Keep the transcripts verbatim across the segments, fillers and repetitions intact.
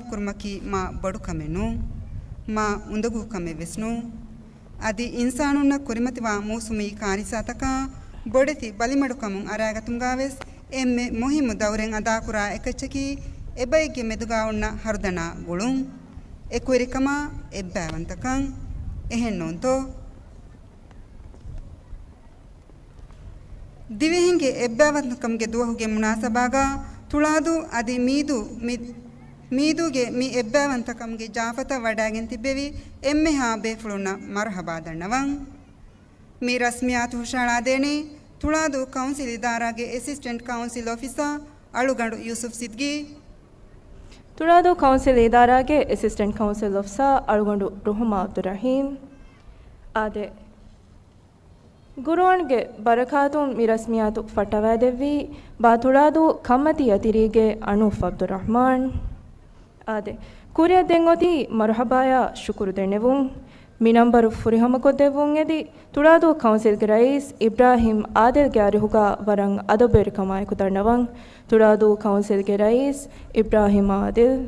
ކުރުމަކީ މާ ބޮޑު ކަމެއް ނޫން. މާ އުނދަގޫ ކަމެއް ވެސް ނޫން. އަދި އިންސާނުންނަށް ކުރިމަތިވާ މޫސުމީ ކާރިސާތަކާ ބޮޑެތި ބަލިމަޑުކަމުން އަރާގަތުމުގާ ވެސް އެންމެ މުހިއްމު ދައުރެއް އަދާކުރާ އެކައްޗަކީ އެބައެއްގެ މެދުގާ އޮންނަ ހަރުދަނާ ގުޅުން. އެކުވެރިކަމާ އެއްބައިވަންތަކަން. އެހެން ނޫންތޯ؟ ދިވެހިންގެ އެއްބައިވަންތަކަމުގެ ދުވަހުގެ މުނާސަބާގާ ތުޅާދޫ އަދި މީދޫ މި-، މީދޫގެ މި އެއްބައިވަންތަކަމުގެ ޖާފަތައް ވަޑައިގެން ތިއްބެވި އެންމެހާ ބޭފުޅުންނަށް މަރުހަބާ ދަންނަވަން. މި ރަސްމިއްޔާތު ހުށަހަޅާދޭނީ ތުޅާދޫ ކައުންސިލް އިދާރާގެ އެސިސްޓެންޓް ކައުންސިލް އޮފިސާ އަޅުގަނޑު ޔޫސުފް ސިދްގީ. ތުޅާދޫ ކައުންސިލް އިދާރާގެ އެސިސްޓެންޓް ކައުންސިލް އޮފިސާ އަޅުގަނޑު ރުހުމާ އަބްދުއްރަހީމް. އާދެ. ގުރުއާންގެ ބަރަކާތުން މި ރަސްމިއްޔާތު ފައްޓަވައިދެއްވީ ބާ ތުޅާދޫ ކަންމަތީ އަތިރީގެ އަނޫފް އަބްދުއްރަހްމާން. އާދެ، ކުރިއަށް ދެން އޮތީ މަރުހަބާޔާ ޝުކުރު ދެނެވުން. މި ނަންބަރު ފުރިހަމަކޮށްދެއްވުން އެދި، ތުޅާދޫ ކައުންސިލްގެ ރައީސް އިބްރާހިމް އާދިލްގެ އަރިހުގަ ވަރަށް އަދަބުވެރިކަމާއެކު ދަންނަވަން. ތުޅާދޫ ކައުންސިލްގެ ރައީސް އިބްރާހިމް އާދިލް.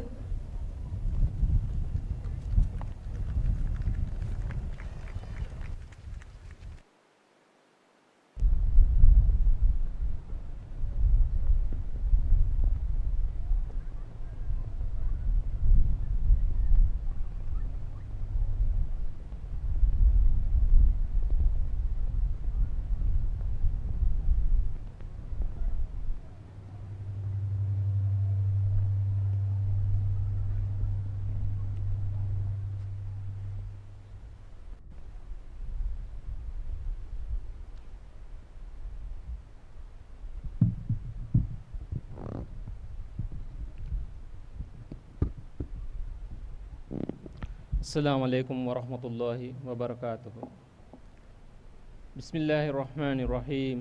السلام عليكم ورحمة الله وبركاته. بسم الله الرحمن الرحيم.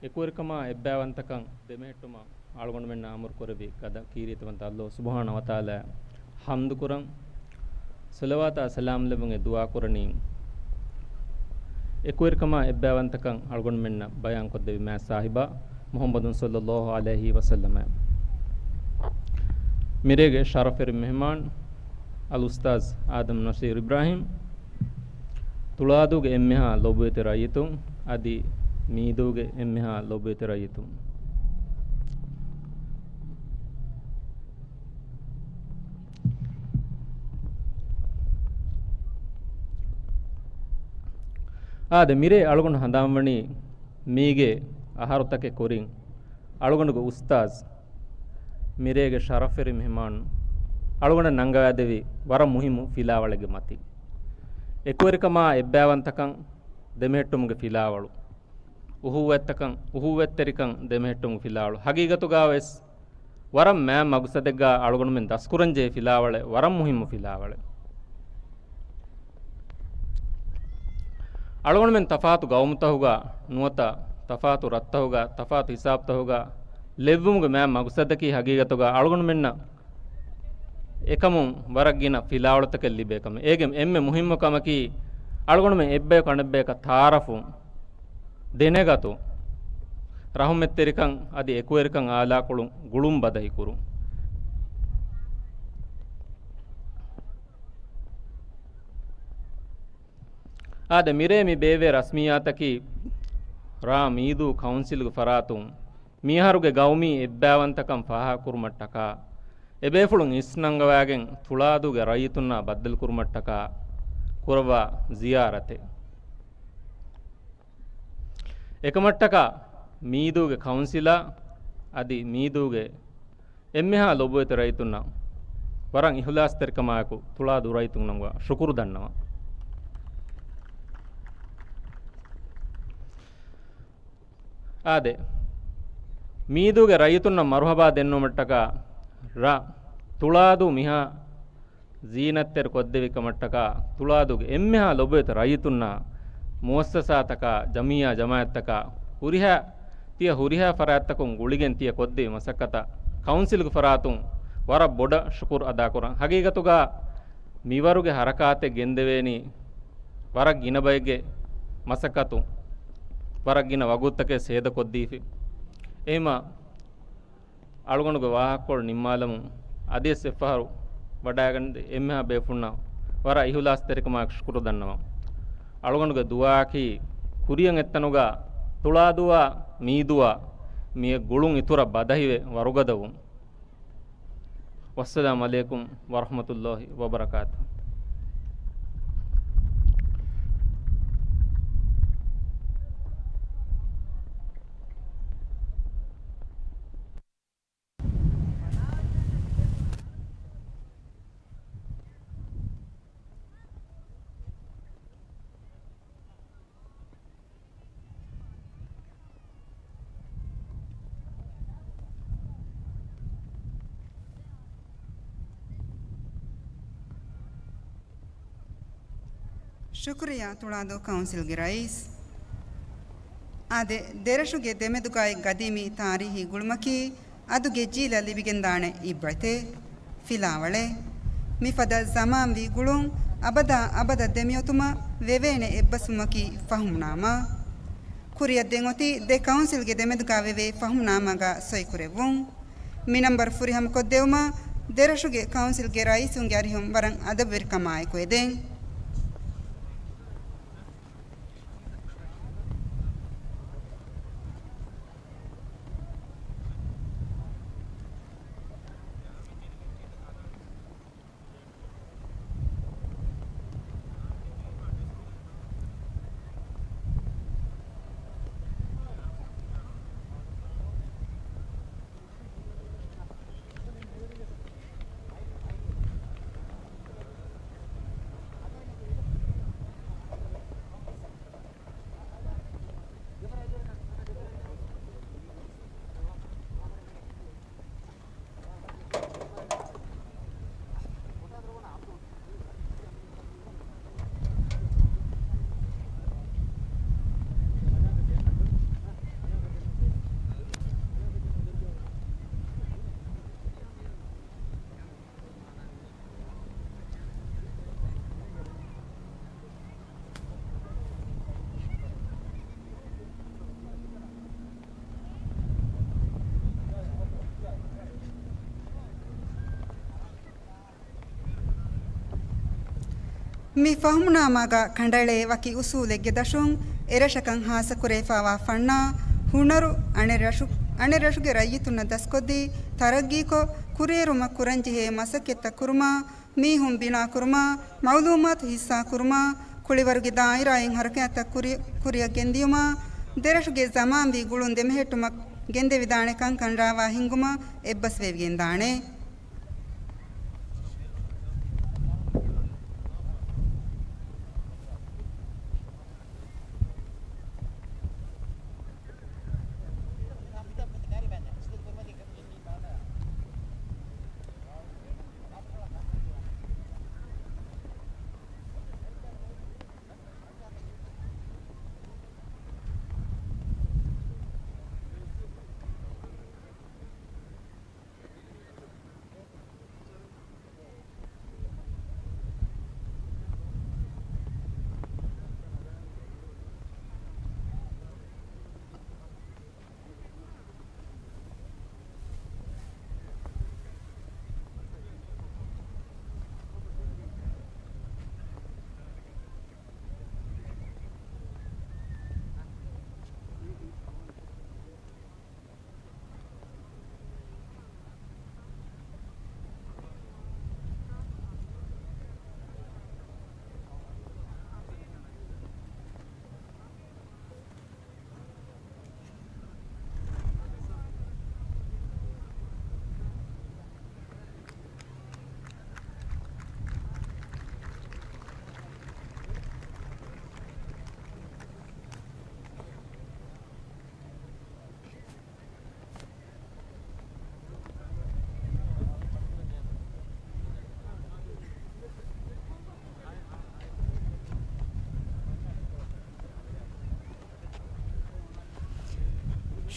އެކުވެރިކަމާ އެއްބައިވަންތަކަން ދެމެހެއްޓުމަށް އަޅުގަނޑުމެންނަށް އަމުރު ކުރެއްވި ގަދަ ކީރިތިވަންތަ ﷲ ސުބްޙާނަހޫ ވަތަޢާލާއަށް ޙަމްދު ކުރަން، ޞަލަވާތާ ސަލާމް ލެއްވުން އެ ދުޢާ ކުރަނީ، އެކުވެރިކަމާ އެއްބައިވަންތަކަން އަޅުގަނޑުމެންނަށް ބަޔާން ކޮށްދެއްވި މާތް ސާހިބާ މުޙައްމަދު ޞައްލައްލާހު ޢަލައިހި ވަސައްލަމައަށް. މިރޭގެ ޝަރަފްވެރި މެހެމާން އަލްއުސްތާޛް އާދަމް ނަޞީރު އިބްރާހިމް، ތުޅާދޫގެ އެންމެހާ ލޮބުވެތި ރައްޔިތުން އަދި މީދޫގެ އެންމެހާ ލޮބުވެތި ރައްޔިތުން. އާދެ، މިރޭ އަޅުގަނޑު ހަނދާންވަނީ މީގެ އަހަރުތަކެއް ކުރިން އަޅުގަނޑުގެ އުސްތާޛް މިރޭގެ ޝަރަފްވެރި މެހެމާނު އަޅުގަނޑަށް ނަންގަވައިދެއްވި ވަރަށް މުހިއްމު ފިލާވަޅެއްގެ މަތިން. އެކުވެރިކަމާ އެއްބައިވަންތަކަން ދެމެހެއްޓުމުގެ ފިލާވަޅު. އުހޫވެއްތަކަން، އުހޫވެއްތެރިކަން ދެމެހެއްޓުމުގެ ފިލާވަޅު. ހަގީގަތުގަ ވެސް ވަރަށް މާތް މަގުސަދެއްގަ އަޅުގަނޑުމެން ދަސްކުރަންޖެހޭ ފިލާވަޅެއް، ވަރަށް މުހިއްމު ފިލާވަޅެއް. އަޅުގަނޑުމެން ތަފާތު ގައުމުތަހުގަ ނުވަތަ ތަފާތު ރަށްތަހުގަ ތަފާތު ހިސާބުތަހުގަ ލެއްވުމުގެ މާތް މަގުސަދަކީ ހަގީގަތުގަ އަޅުގަނޑުމެންނަށް އެކަމުން ވަރަށް ގިނަ ފިލާވަޅުތަކެއް ލިބޭ ކަމެއް. އޭގެ އެންމެ މުހިއްމު ކަމަކީ، އަޅުގަނޑުމެން އެއްބަޔަކު އަނެއްބަޔަކަށް ތަޢާރަފު ދެނެގަތު، ރަޙުމަތްތެރިކަން އަދި އެކުވެރިކަން އާލާކޮޅުން ގުޅުން ބަދަހިކުރުން. އާދެ، މިރޭ މި ބޭއްވޭ ރަސްމިއްޔާތަކީ، ރ. މީދޫ ކައުންސިލްގެ ފަރާތުން މިއަހަރުގެ ގައުމީ އެއްބައިވަންތަކަން ފާހަގަކުރުމަށްޓަކާ، އެބޭފުޅުން އިސްނަންގަވާގެން ތުޅާދޫގެ ރައްޔިތުންނާ ބައްދަލުކުރުމަށްޓަކާ ކުރައްވާ ޒިޔާރަތެއް. އެކަމަށްޓަކާ މީދޫގެ ކައުންސިލާ އަދި މީދޫގެ އެންމެހާ ލޮބުވެތި ރައްޔިތުންނަށް ވަރަށް އިހުލާސްތެރިކަމާއެކު ތުޅާދޫ ރައްޔިތުންނަށް ޝުކުރު ދަންނަވަން. އާދެ، މީދޫގެ ރައްޔިތުންނަށް މަރުހަބާ ދެންނެވުމަށްޓަކާ ރ. ތުޅާދޫ މިހާ ޒީނަތްތެރި ކޮށްދެވި ކަމަށްޓަކާ، ތުޅާދޫގެ އެންމެހާ ލޮބުވެތި ރައްޔިތުންނާ މުއައްސަސާތަކާ، ޖަމިއްޔާ ޖަމާއަތްތަކާ، ހުރިހާ، ތިޔަ ހުރިހާ ފަރާތްތަކުން ގުޅިގެން ތިޔަ ކޮށްދެވި މަސައްކަތަށް ކައުންސިލްގެ ފަރާތުން ވަރަށް ބޮޑަށް ޝުކުރު އަދާކުރަން. ހަގީގަތުގަ މިވަރުގެ ހަރަކާތެއް ގެންދެވޭނީ ވަރަށް ގިނަ ބައެއްގެ މަސައްކަތުން، ވަރަށް ގިނަ ވަގުތުތަކެއް ސޭދަކޮށްދީފި. އެހެމަ އަޅުގަނޑުގެ ވާހަކަކޮޅު ނިންމާލަމުން އަދިވެސް އެއްފަހަރު ވަޑައިގަންނަވާ އެންމެހާ ބޭފުޅުންނަށް ވަރަށް އިހުލާސްތެރިކަމާއެކު ޝުކުރު ދަންނަވަން. އަޅުގަނޑުގެ ދުޢާއަކީ ކުރިއަށް އެއްތަނުގަ ތުޅާދުޢާ، މީދުޢާ، މިއެއް ގުޅުން އިތުރަށް ބަދަހިވެ ވަރުގަދަވުން. ވައްސަލާމް ޢަލައިކުމް ވަރަޙްމަތުﷲ ވަބަރަކާތުހު. ޝުކުރިއްޔާ ތުޅާދޫ ކައުންސިލްގެ ރައީސް. އާދެ، ދެރަށުގެ ދެމެދުގައި ގަދީމީ ތާރީހީ ގުޅުމަކީ އަދުގެ ޖީލަށް ލިބިގެންދާނެ ޢިބްރަތެއް، ފިލާވަޅެއް. މިފަދަ ޒަމާންވީ ގުޅުން އަބަދާ އަބަދަށް ދެމިއޮތުމަށް ވެވޭނެ އެއްބަސްވުމަކީ ފަހުމްނާމާ. ކުރިއަށް ދެން އޮތީ ދެ ކައުންސިލްގެ ދެމެދުގަ ވެވޭ ފަހުމްނާމާގަ ސޮއިކުރެއްވުން. މި ނަންބަރު ފުރިހަމަކޮށްދެވުމަށް ދެރަށުގެ ކައުންސިލްގެ ރައީސުންގެ އަރިހުން ވަރަށް އަދަބުވެރިކަމާއެކު އެދެން. މި ފަހުމްނާމާގަ ކަނޑައެޅޭ ވަކި އުސޫލެއްގެ ދަށުން އެރަށަކަށް ހާއްސަކުރެވިފައިވާ ފަންނާ، ހުނަރު، އަނެއް ރަށު، އަނެއް ރަށުގެ ރައްޔިތުންނަށް ދަސްކޮށްދީ، ތަރައްގީކޮށް، ކުރިއެރުމަށް ކުރަންޖެހޭ މަސައްކަތްތައް ކުރުމާ، މީހުން ބިނާކުރުމާ، މަޢުލޫމާތު ހިއްސާކުރުމާ، ކުޅިވަރުގެ ދާއިރާއިން ހަރަކާތްތައް ކުރި-، ކުރިއަށް ގެންދިޔުމާ، ދެރަށުގެ ޒަމާންވީ ގުޅުން ދެމެހެއްޓުމަށް ގެންދެވިދާނެ ކަންކަން ރާވާ ހިންގުމަށް އެއްބަސްވެވިގެންދާނެ.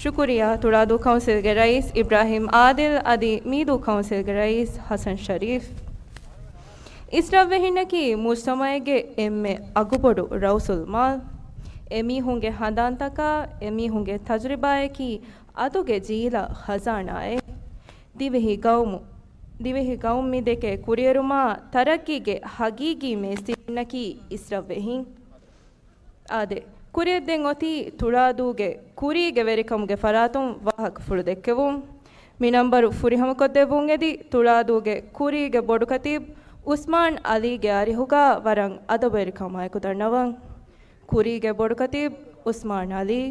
ޝުކުރިއްޔާ ތުޅާދޫ ކައުންސިލްގެ ރައީސް އިބްރާހިމް އާދިލް އަދި މީދޫ ކައުންސިލްގެ ރައީސް ޙަސަން ޝަރީފް. އިސްރަށްވެހިންނަކީ މުޖްތަމަޢެއްގެ އެންމެ އަގުބޮޑު ރައުސުލް މާލް. އެމީހުންގެ ހަނދާންތަކާ، އެމީހުންގެ ތަޖުރިބާއަކީ އަދުގެ ޖީލަށް ޚަޒާނާއެއް. ދިވެހި ގައުމު، ދިވެހި ގައުމު މި ދެކޭ ކުރިއެރުމާ ތަރައްގީގެ ހަގީގީ މޭސްތިރިންނަކީ އިސްރަށްވެހިން. އާދެ، ކުރިއަށް ދެން އޮތީ ތުޅާދޫގެ ކުރީގެ ވެރިކަމުގެ ފަރާތުން ވާހަކަފުޅު ދެއްކެވުން. މި ނަންބަރު ފުރިހަމަކޮށްދެއްވުން އެދި، ތުޅާދޫގެ ކުރީގެ ބޮޑުކަތީބް އުސްމާން އަލީގެ އަރިހުގަ ވަރަށް އަދަބުވެރިކަމާއެކު ދަންނަވަން. ކުރީގެ ބޮޑުކަތީބް އުސްމާން އަލީ.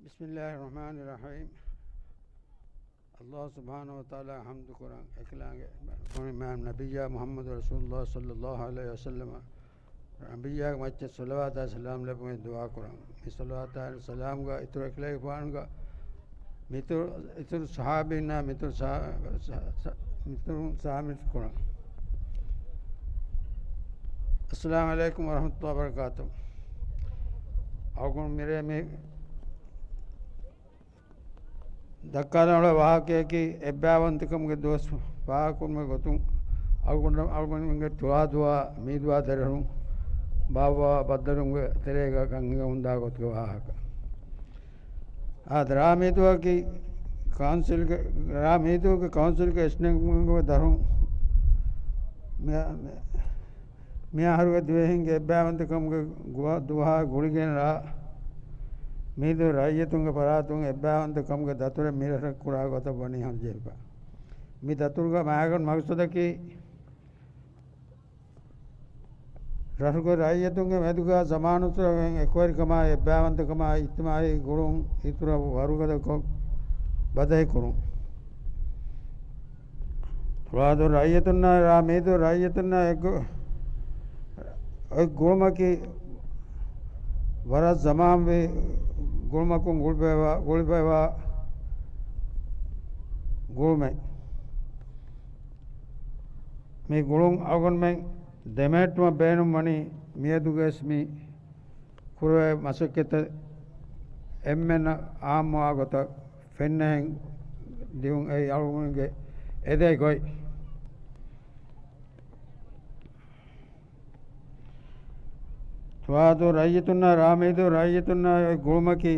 ބިސްމިއްލާހި ރަޙްމާނި ރަޙީމް. ﷲ ސުބްޙާނަހޫ ވަތަޢާލާ ޙަމްދު ކުރަން، އެކަލާނގެ މާން ނަބިއްޔާ މުޙައްމަދު ރަސޫލުﷲ ޞައްލައްލާހު ޢަލައިހި ވަސައްލަމަ، ނަބިއްޔާގެ މައްޗަށް ޞަލަވާތާ ސަލާމް ލެއްވުމެއް ދުޢާ ކުރަން. މި ޞަލަވާތާ ސަލާމްގަ އިތުރު އެކަލޭގެފާނުގަ މިތުރު، އިތުރު ޞަޙާބީންނާ މިތުރު ޞާ-، ޞާ-، މިތުރު ސާމިލް ކުރަން. އައްސަލާމު ޢަލައިކުމް ވަރަޙްމަތުﷲ ވަބަރަކާތުހު. އަޅުގަނޑު މިރޭ މި ދައްކާލަން އުޅޭ ވާހަކަޔަކީ، އެއްބައިވަންތަކަމުގެ ދުވަސް ފާހަގަކުރުމުގެ ގޮތުން އަޅުގަނޑު، އަޅުގަނޑުމެންގެ ތުޅާދުވާ މީދުވާ ދަރިހުން ބާއްވާ ބައްދަލުމުގެ ތެރޭގަ ކަން ހިނގަމުންދާ ގޮތުގެ ވާހަކަ. އާދެ، ރާ މީދުއަކީ ކައުންސިލްގެ، ރާ މީދޫގެ ކައުންސިލްގެ އެސްނެގުންގެ ދަރުން މި-، މި-، މިއަހަރުގެ ދިވެހިންގެ އެއްބައިވަންތަކަމުގެ ގު-، ދުވަހާ ގުޅިގެން ރާ މީދޫ ރައްޔިތުންގެ ފަރާތުން އެއްބައިވަންތަކަމުގެ ދަތުރެއް މި ރަށަށް ކުރާ ގޮތަށް ވަނީ ހަމަޖެހިފަ. މި ދަތުރުގަ މާގަނޑު މަގްސަދަކީ، ރަށުގެ ރައްޔިތުންގެ މެދުގަ ޒަމާނުއްސުރެވެން އެކުވެރިކަމާ، އެއްބައިވަންތަކަމާ، އިޖްތިމާޢީ ގުޅުން އިތުރަށް ވަރުގަދަކޮށް ބަދަހިކުރުން. ތުޅާދޫ ރައްޔިތުންނާ ރާ މީދޫ ރައްޔިތުންނާ އެއްގު-، އޮތް ގުޅުމަކީ ވަރަށް ޒަމާންވީ ގުޅުމަކުން ގުޅިފައިވާ، ގުޅިފައިވާ ގުޅުމެއް. މި ގުޅުން އަޅުގަނޑުމެން ދެމެހެއްޓުމަށް ބޭނުންވަނީ މިއަދުގެސް މި ކުރެވޭ މަސައްކަތްތައް އެންމެންނަށް އާއްމުވާ ގޮތަށް ފެންނަހެން ދިއުން އެއީ އަޅުގަނޑުގެ އެދޭ ގޮތް. ތުވާދޫ ރައްޔިތުންނާ ރާމީދޫ ރައްޔިތުންނާ އޮތް ގުޅުމަކީ،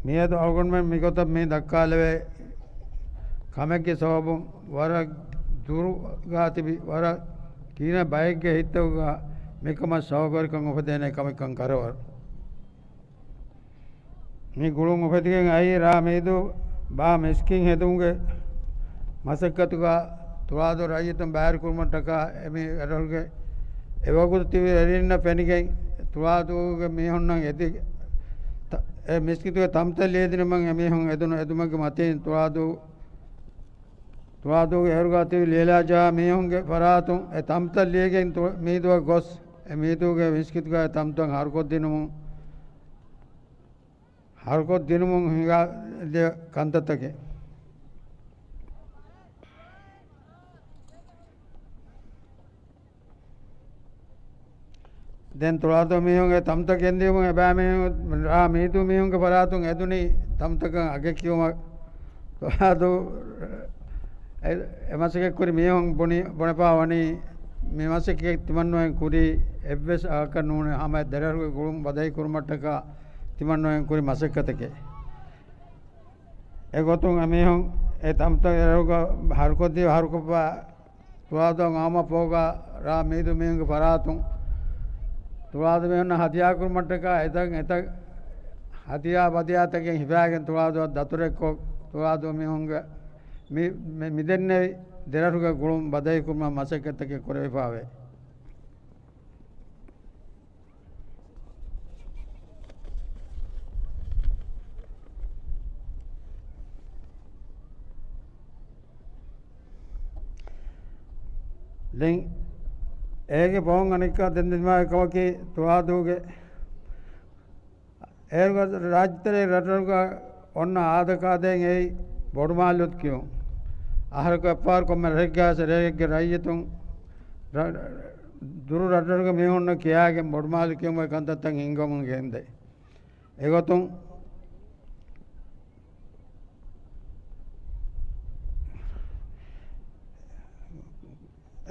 މިއަދު އަޅުގަނޑުމެން މިގޮތަށް މި ދައްކާލެވޭ ކަމެއްގެ ސަބަބުން ވަރަށް ދުރުގާ ތިބި ވަރަށް ގިނަ ބައެއްގެ ހިތުގަ މިކަމަށް ސަބަބުވެރިކަން އުފެދޭނެ ކަމެއްކަން ކަރަވަރު. މި ގުޅުން އުފެދިގެން އައީ ރ. މީދޫ ބާ މިސްކިތް ހެދުމުގެ މަސައްކަތުގަ ތުޅާދޫ ރައްޔިތުން ބައިވެރިކުރުމަށްޓަކާ އެމީ އެރޮޅުގެ އެވަގުތު ތިބި ވެރިންނަށް ފެނިގެން ތުޅާދޫގެ މީހުންނަށް އެދި، ތަ-، އެ މިސްކިތުގެ ތަންތަން ލިޔެދިނުމަށް އެމީހުން އެދުނު އެދުމެއްގެ މަތީން ތުޅާދޫ، ތުޅާދޫގެ އޭރުގަ ތިބި ލިޔެލާ ޖަހާ މީހުންގެ ފަރާތުން އެ ތަންތަން ލިޔެގެން ތު-، މީދޫއަށް ގޮސް އެ މީދޫގެ މިސްކިތުގަ އެ ތަންތަން ހަރުކޮށްދިނުމުން ހަރުކޮށްދިނުމުން ހިނގާ ދެ ކަންތައްތަކެއް. ދެން ތުޅާދޫ މީހުން އެ ތަންތަން ގެންދިޔުމުން އެބައިމީހުން ރ. މީދޫ މީހުންގެ ފަރާތުން އެދުނީ ތަންތަން އަގެއް ކިޔުމަށް. ތުޅާދޫ އެ، އެ މަސައްކަތް ކުރި މީހުން ބުނި، ބުނެފާ ވަނީ މި މަސައްކަތް ތިމަންނުވެން ކުރީ އެއްވެސް އަގަކަށް ނޫނޭ، ހަމަ ދެރަހުގެ ގުޅުން ބަދަހި ކުރުމަށްޓަކާ ތިމަންނުވެން ކުރި މަސައްކަތެކޭ. އެގޮތުން އެމީހުން އެ ތަންތަން ދެރަހުގަ ހަރުކޮށްދީ ހަރުކޮށްފަ ތުޅާދޫ އައުމަށް ފަހުގަ ރ. މީދޫ މީހުންގެ ފަރާތުން ތުޅާދޫ މީހުންނަށް ހަދިޔާ ކުރުމަށްޓަކާ އެތަން އެތައް ހަދިޔާ ބަދިޔާތަކެއް ހިފާގެން ތުޅާދޫއަށް ދަތުރެއްކޮށް، ތުޅާދޫ މީހުންގެ މި، މި، މިދެންނެވި ދެރަހުގެ ގުޅުން ބަދަހިކުރުމަށް މަސައްކަތްތަކެއް ކުރެވިފާވޭ. ދެން އޭގެ ފަހުން އަނެއްކާ ދެން ދިމާވި ކަމަކީ ތުޅާދޫގެ އޭރުގަ ރާއްޖެތެރޭ ރަށްރަށުގަ އޮންނަ އާދަކާދައިން އެއީ ބޮޑުމާލި އޮތް ކިޔުން. އަހަރަކު އެއްފަހަރު ކޮންމެ ރަށެއްގަ އެރެހެއްގެ ރައްޔިތުން ރަ-، ދުރު ރަށްރަށުގެ މީހުންނަށް ކިޔާގެން ބޮޑުމާލި ކިޔުމުގެ ކަންތައްތައް ހިންގަމުން ގެންދޭ. އެގޮތުން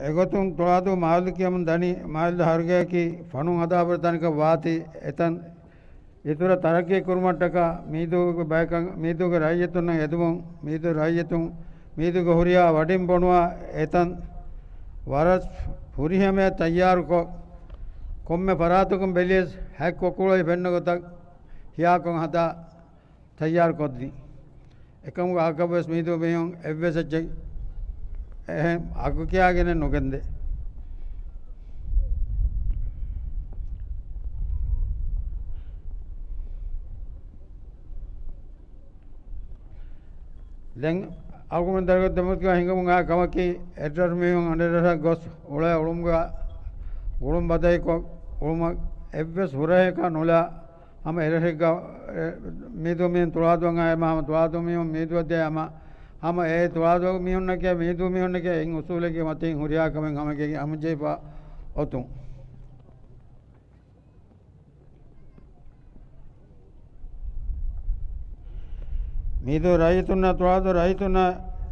އެގޮތުން ތުޅާދޫ މާލި ކިޔަމުން ދަނީ، މާލި ހަރުގެއަކީ ފަނުން ހަދާފަ ތަނަކަށް ވާތީ، އެތަން އިތުރަށް ތަރައްގީ ކުރުމަށްޓަކާ މީދޫގެ ބަޔަކަށް، މީދޫގެ ރައްޔިތުންނަށް އެދުމުން، މީދޫ ރައްޔިތުން މީދޫގެ ހުރިހާ ވަޑިން ބޮނުވާ އެތަން ވަރަށް ފުރިހަމަޔަށް ތައްޔާރުކޮށް، ކޮންމެ ފަރާތަކުން ބެލިޔަސް ހަތް ކޮކުޅައި ފެންނަ ގޮތަށް ހިޔާކޮށް ހަދާ ތައްޔާރުކޮށްދިން. އެކަމުގެ އަގަކަށްވެސް މީދޫ މީހުން އެއްވެސް އެއްޗެއް އެހެން އަގު ކިޔާގެނެއް ނުގެންދޭ. ދެން އަޅުގަނޑު ދަރިވަރު ދެމަގުގަ ހިނގަމުން އާ ކަމަކީ، އެއްރަށު މީހުން އަނެއް ރަށަށް ގޮސް އުޅޭ އުޅުމުގަ ގުޅުން ބަދަހިކޮށް އުޅުމަށް އެއްވެސް ހުރަހެއްކަ ނުލާ، ހަމަ އެރަށެއްގަ، އެ، މީދޫ މީހުން ތުޅާދޫއަށް އައިމަ، ހަމަ ތުޅާދޫ މީހުން މީދޫއަށް ދިޔައިމަ، ހަމަ އެ ތުޅާދޫ މީހުންނަކީ މީދޫ މީހުންނަކީ އެއް އުސޫލެއްގެ މަތިން ހުރިހާ ކަމެއް ހަމައެކަނި ހަމަޖެހިފަ އޮތުން. މީދޫ ރައްޔިތުންނާ ތުޅާދޫ ރައްޔިތުންނާ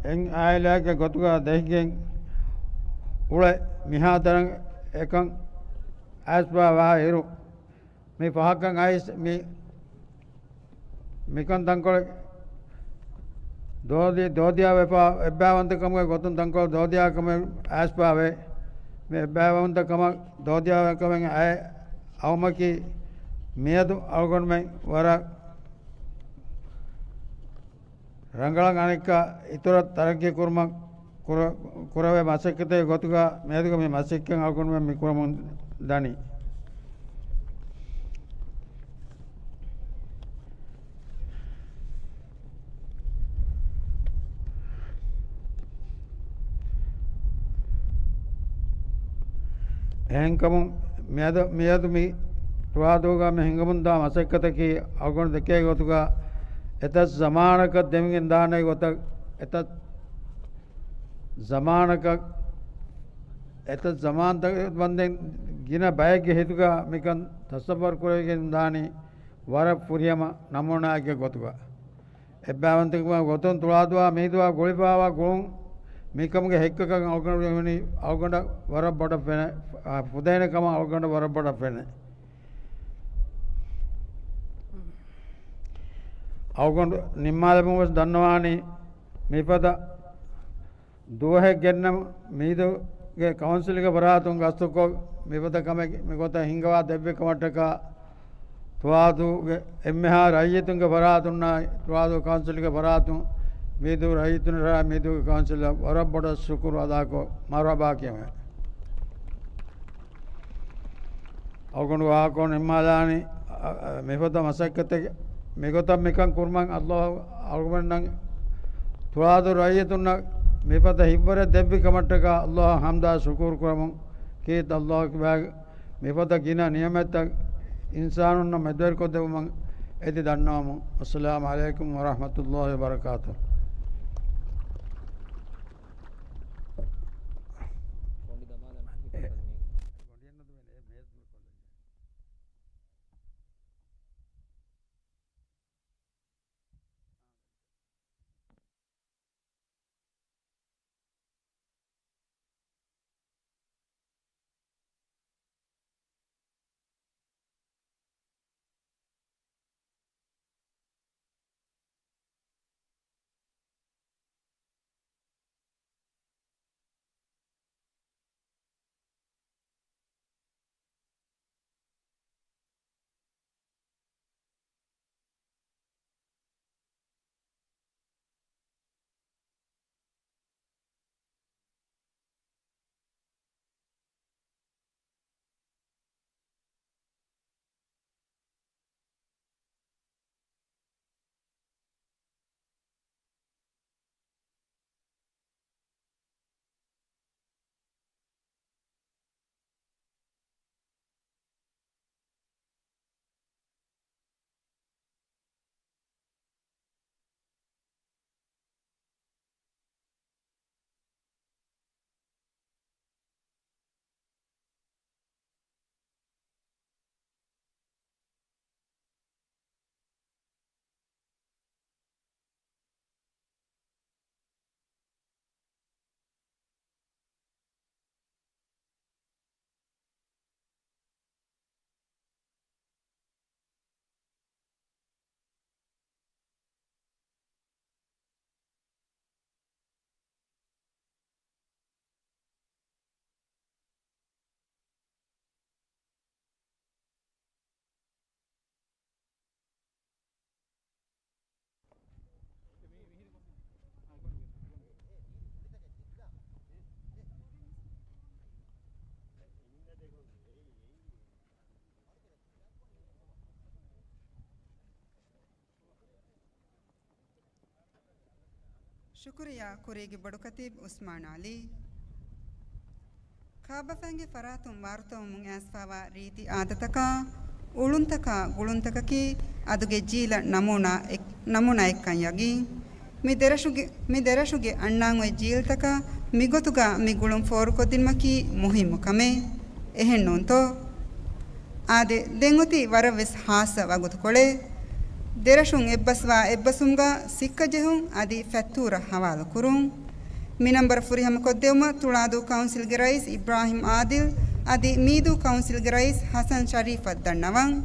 އެއް އާއިލާއެއްގެ ގޮތުގަ ދެހިގެން އުޅެ މިހާ ދަރަން އެކަން އައިސްފަ ވާ އިރު، މި ފަހަކަށް އައިސް މި، މިކަން ތަންކޮޅެއް ދޯދި-، ދޯދިޔާ ވެފަ އެއްބައިވަންތަކަމުގެ ގޮތުން ތަންކޮޅެއް ދޯދިޔާ ކަމެއް އައިސްފަ ވޭ. މި އެއްބައިވަންތަކަމަށް ދޯދިޔާ ކަމެއް އައި އައުމަކީ މިއަދު އަޅުގަނޑުމެން ވަރަށް ރަނގަޅަށް އަނެއްކާ އިތުރަށް ތަރައްގީ ކުރުމަށް ކުރ-، ކުރެވޭ މަސައްކަތެއް ގޮތުގަ މިއަދުގެ މި މަސައްކަތް އަޅުގަނޑުމެން މި ކުރަމުން ދަނީ. އެހެންކަމުން މިއަދު، މިއަދު މި ތުޅާދޫގަ މި ހިނގަމުންދާ މަސައްކަތަކީ އަޅުގަނޑު ދެކޭ ގޮތުގަ އެތައް ޒަމާނަކަށް ދެމިގެން ދާނެ ގޮތަށް، އެތައް ޒަމާނަކަށް، އެތައް ޒަމާންތައް ވަންދެން ގިނަ ބައެއްގެ ހިތުގަ މިކަން ތަސައްވަރު ކުރެވިގެން ދާނީ ވަރަށް ފުރިހަމަ ނަމޫނާއެއްގެ ގޮތުގަ. އެއްބައިވަންތަކަމުގެ ގޮތުން ތުޅާދޫއާ މީދޫއާ ގުޅިފައިވާ ގުޅުން މިކަމުގެ ހެއްކަކަން އަޅުގަނޑު ވަނީ އަޅުގަނޑަށް ވަރަށް ބޮޑަށް ފެނެ، ފުދޭނެ ކަމަށް އަޅުގަނޑަށް ވަރަށް ބޮޑަށް ފެނޭ. އަޅުގަނޑު ނިންމާލަމުން ވެސް ދަންނަވާނީ، މިފަދަ ދުވަހެއް ގެންނަމު މީދޫގެ ކައުންސިލްގެ ފަރާތުން ގަސްތުކޮށް، މިފަދަ ކަމެއް މިގޮތަށް ހިންގަވާ ދެއްވި ކަމަށްޓަކާ، ތުޅާދޫގެ އެންމެހާ ރައްޔިތުންގެ ފަރާތުންނާއި، ތުޅާދޫ ކައުންސިލްގެ ފަރާތުން މީދޫ ރައްޔިތުންނަށާއި މީދޫގެ ކައުންސިލަށް ވަރަށް ބޮޑަށް ޝުކުރު އަދާކޮށް، މަރުޙަބާ ކިޔަމެ. އަޅުގަނޑު ވާހަކަ ނިންމާލާނީ، އަ، އަ، މިފަދަ މަސައްކަތެއް މިގޮތަށް މިކަން ކުރުމަށް އައްލާހު އަޅުގަނޑުމެންނަށް ތުޅާދޫ ރައްޔިތުންނަށް މިފަދަ ހިތްވަރެއް ދެއްވި ކަމަށްޓަކާ އައްލާހަށް ޙަމްދާ ޝުކުރު ކުރަމުން ކީރިތި އައްލާހު ކިބާގެ މިފަދަ ގިނަ ނިޢުމަތްތައް އިންސާނުންނަށް މެދުވެރިކޮށްދެއްވުމަށް އެދި ދަންނަވަމުން. އައްސަލާމު ޢަލައިކުމް ވަރަޙްމަތުﷲ ވަބަރަކާތުހު. ޝުކުރިއްޔާ ކުރީގެ ބޮޑު ކަތީބް އުސްމާން ޢަލީ. ކާބަފައިންގެ ފަރާތުން ވާރުތަވަމުން އައިސްފައިވާ ރީތި އާދަތަކާ، އުޅުންތަކާ، ގުޅުންތަކަކީ އަދުގެ ޖީލަށް ނަމޫނާ އެއް، ނަމޫނާއެއްކަން ޔަގީން. މި ދެރަށުގެ، މި ދެރަށުގެ އަންނާން އޮތް ޖީލްތަކަށް މިގޮތުގަ މި ގުޅުން ފޯރުކޮށްދިނުމަކީ މުހިއްމު ކަމެއް. އެހެންނޫންތޯ؟ އާދެ، ދެން އޮތީ ވަރަށްވެސް ހާއްސަ ވަގުތުކޮޅެއް. ދެރަށުން އެއްބަސްވާ އެއްބަސްވުމުގަ ސިއްކަ ޖެހުން އަދި ފަތްތޫރަށް ހަވާލުކުރުން. މި ނަންބަރު ފުރިހަމަކޮށްދެވުމަށް ތުޅާދޫ ކައުންސިލްގެ ރައީސް އިބްރާހިމް އާދިލް އަދި މީދޫ ކައުންސިލްގެ ރައީސް ޙަސަން ޝަރީފަށް ދަންނަވަން.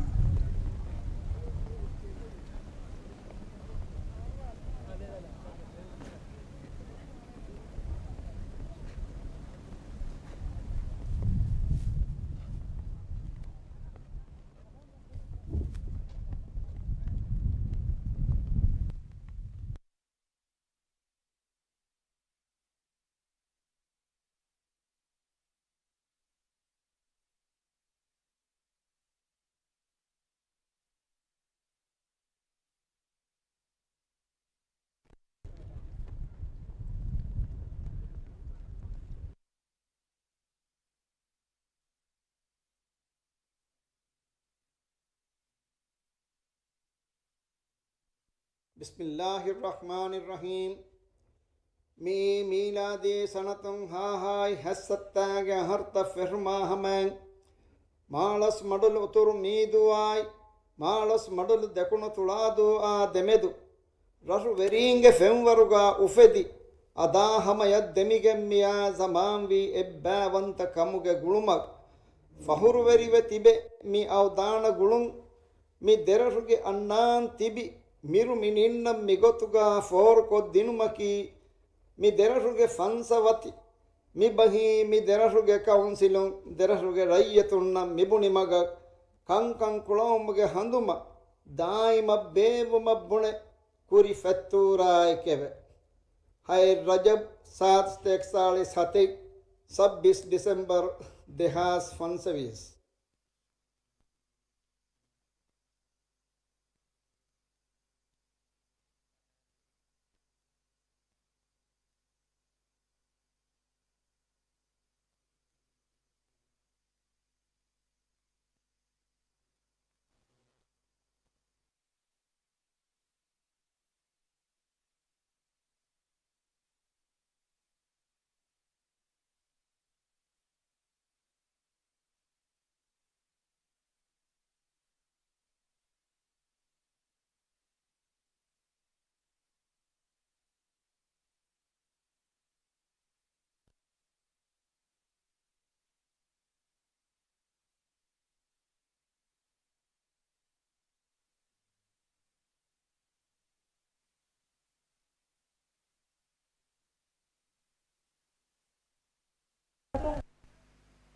ބިސްމިއްލާހިއްރަޙްމާނިއްރަޙީމް. މިއީ މީލާދީ ސަނަތުން ހާހާއި ހަތްސައްތައިގެ އަހަރުތައް ފެށުމާ ހަމައިން، މާޅަސް މަޑުލު އުތުރު މީދޫއާއި، މާޅަސް މަޑުލު ދެކުނު ތުޅާދޫއާ ދެމެދު، ރަށު ވެރީންގެ ފެންވަރުގާ އުފެދި، އަދާ ހަމަޔަށް ދެމިގެން މިއާ ޒަމާންވީ އެއްބައިވަންތަ ކަމުގެ ގުޅުމަށް ފަހުރުވެރިވެ ތިބެ މި އަވަދާނަ ގުޅުން، މި ދެރަށުގެ އަންނާން ތިބި މިރު މިނިންނަށް މިގޮތުގަ ފޯރުކޮށްދިނުމަކީ، މި ދެރަށުގެ ފަންސަވަތި، މި ބަހީ މި ދެރަށުގެ ކައުންސިލުން ދެރަށުގެ ރައްޔިތުންނަށް މިބުނި މަގަށް ކަންކަން ކުޅައުމުގެ ހަނދުމަށް ދާއިމަށް ބޭއްވުމަށް ބުނެ ކުރި ފަތްތޫރާއެކެވެ. ހައެއް ރަޖަބް، ސާދަ ސަތޭކަ ސާޅީސް ހަތެއް، ސައްބީސް ޑިސެމްބަރު ދެހާސް ފަންސަވީސް.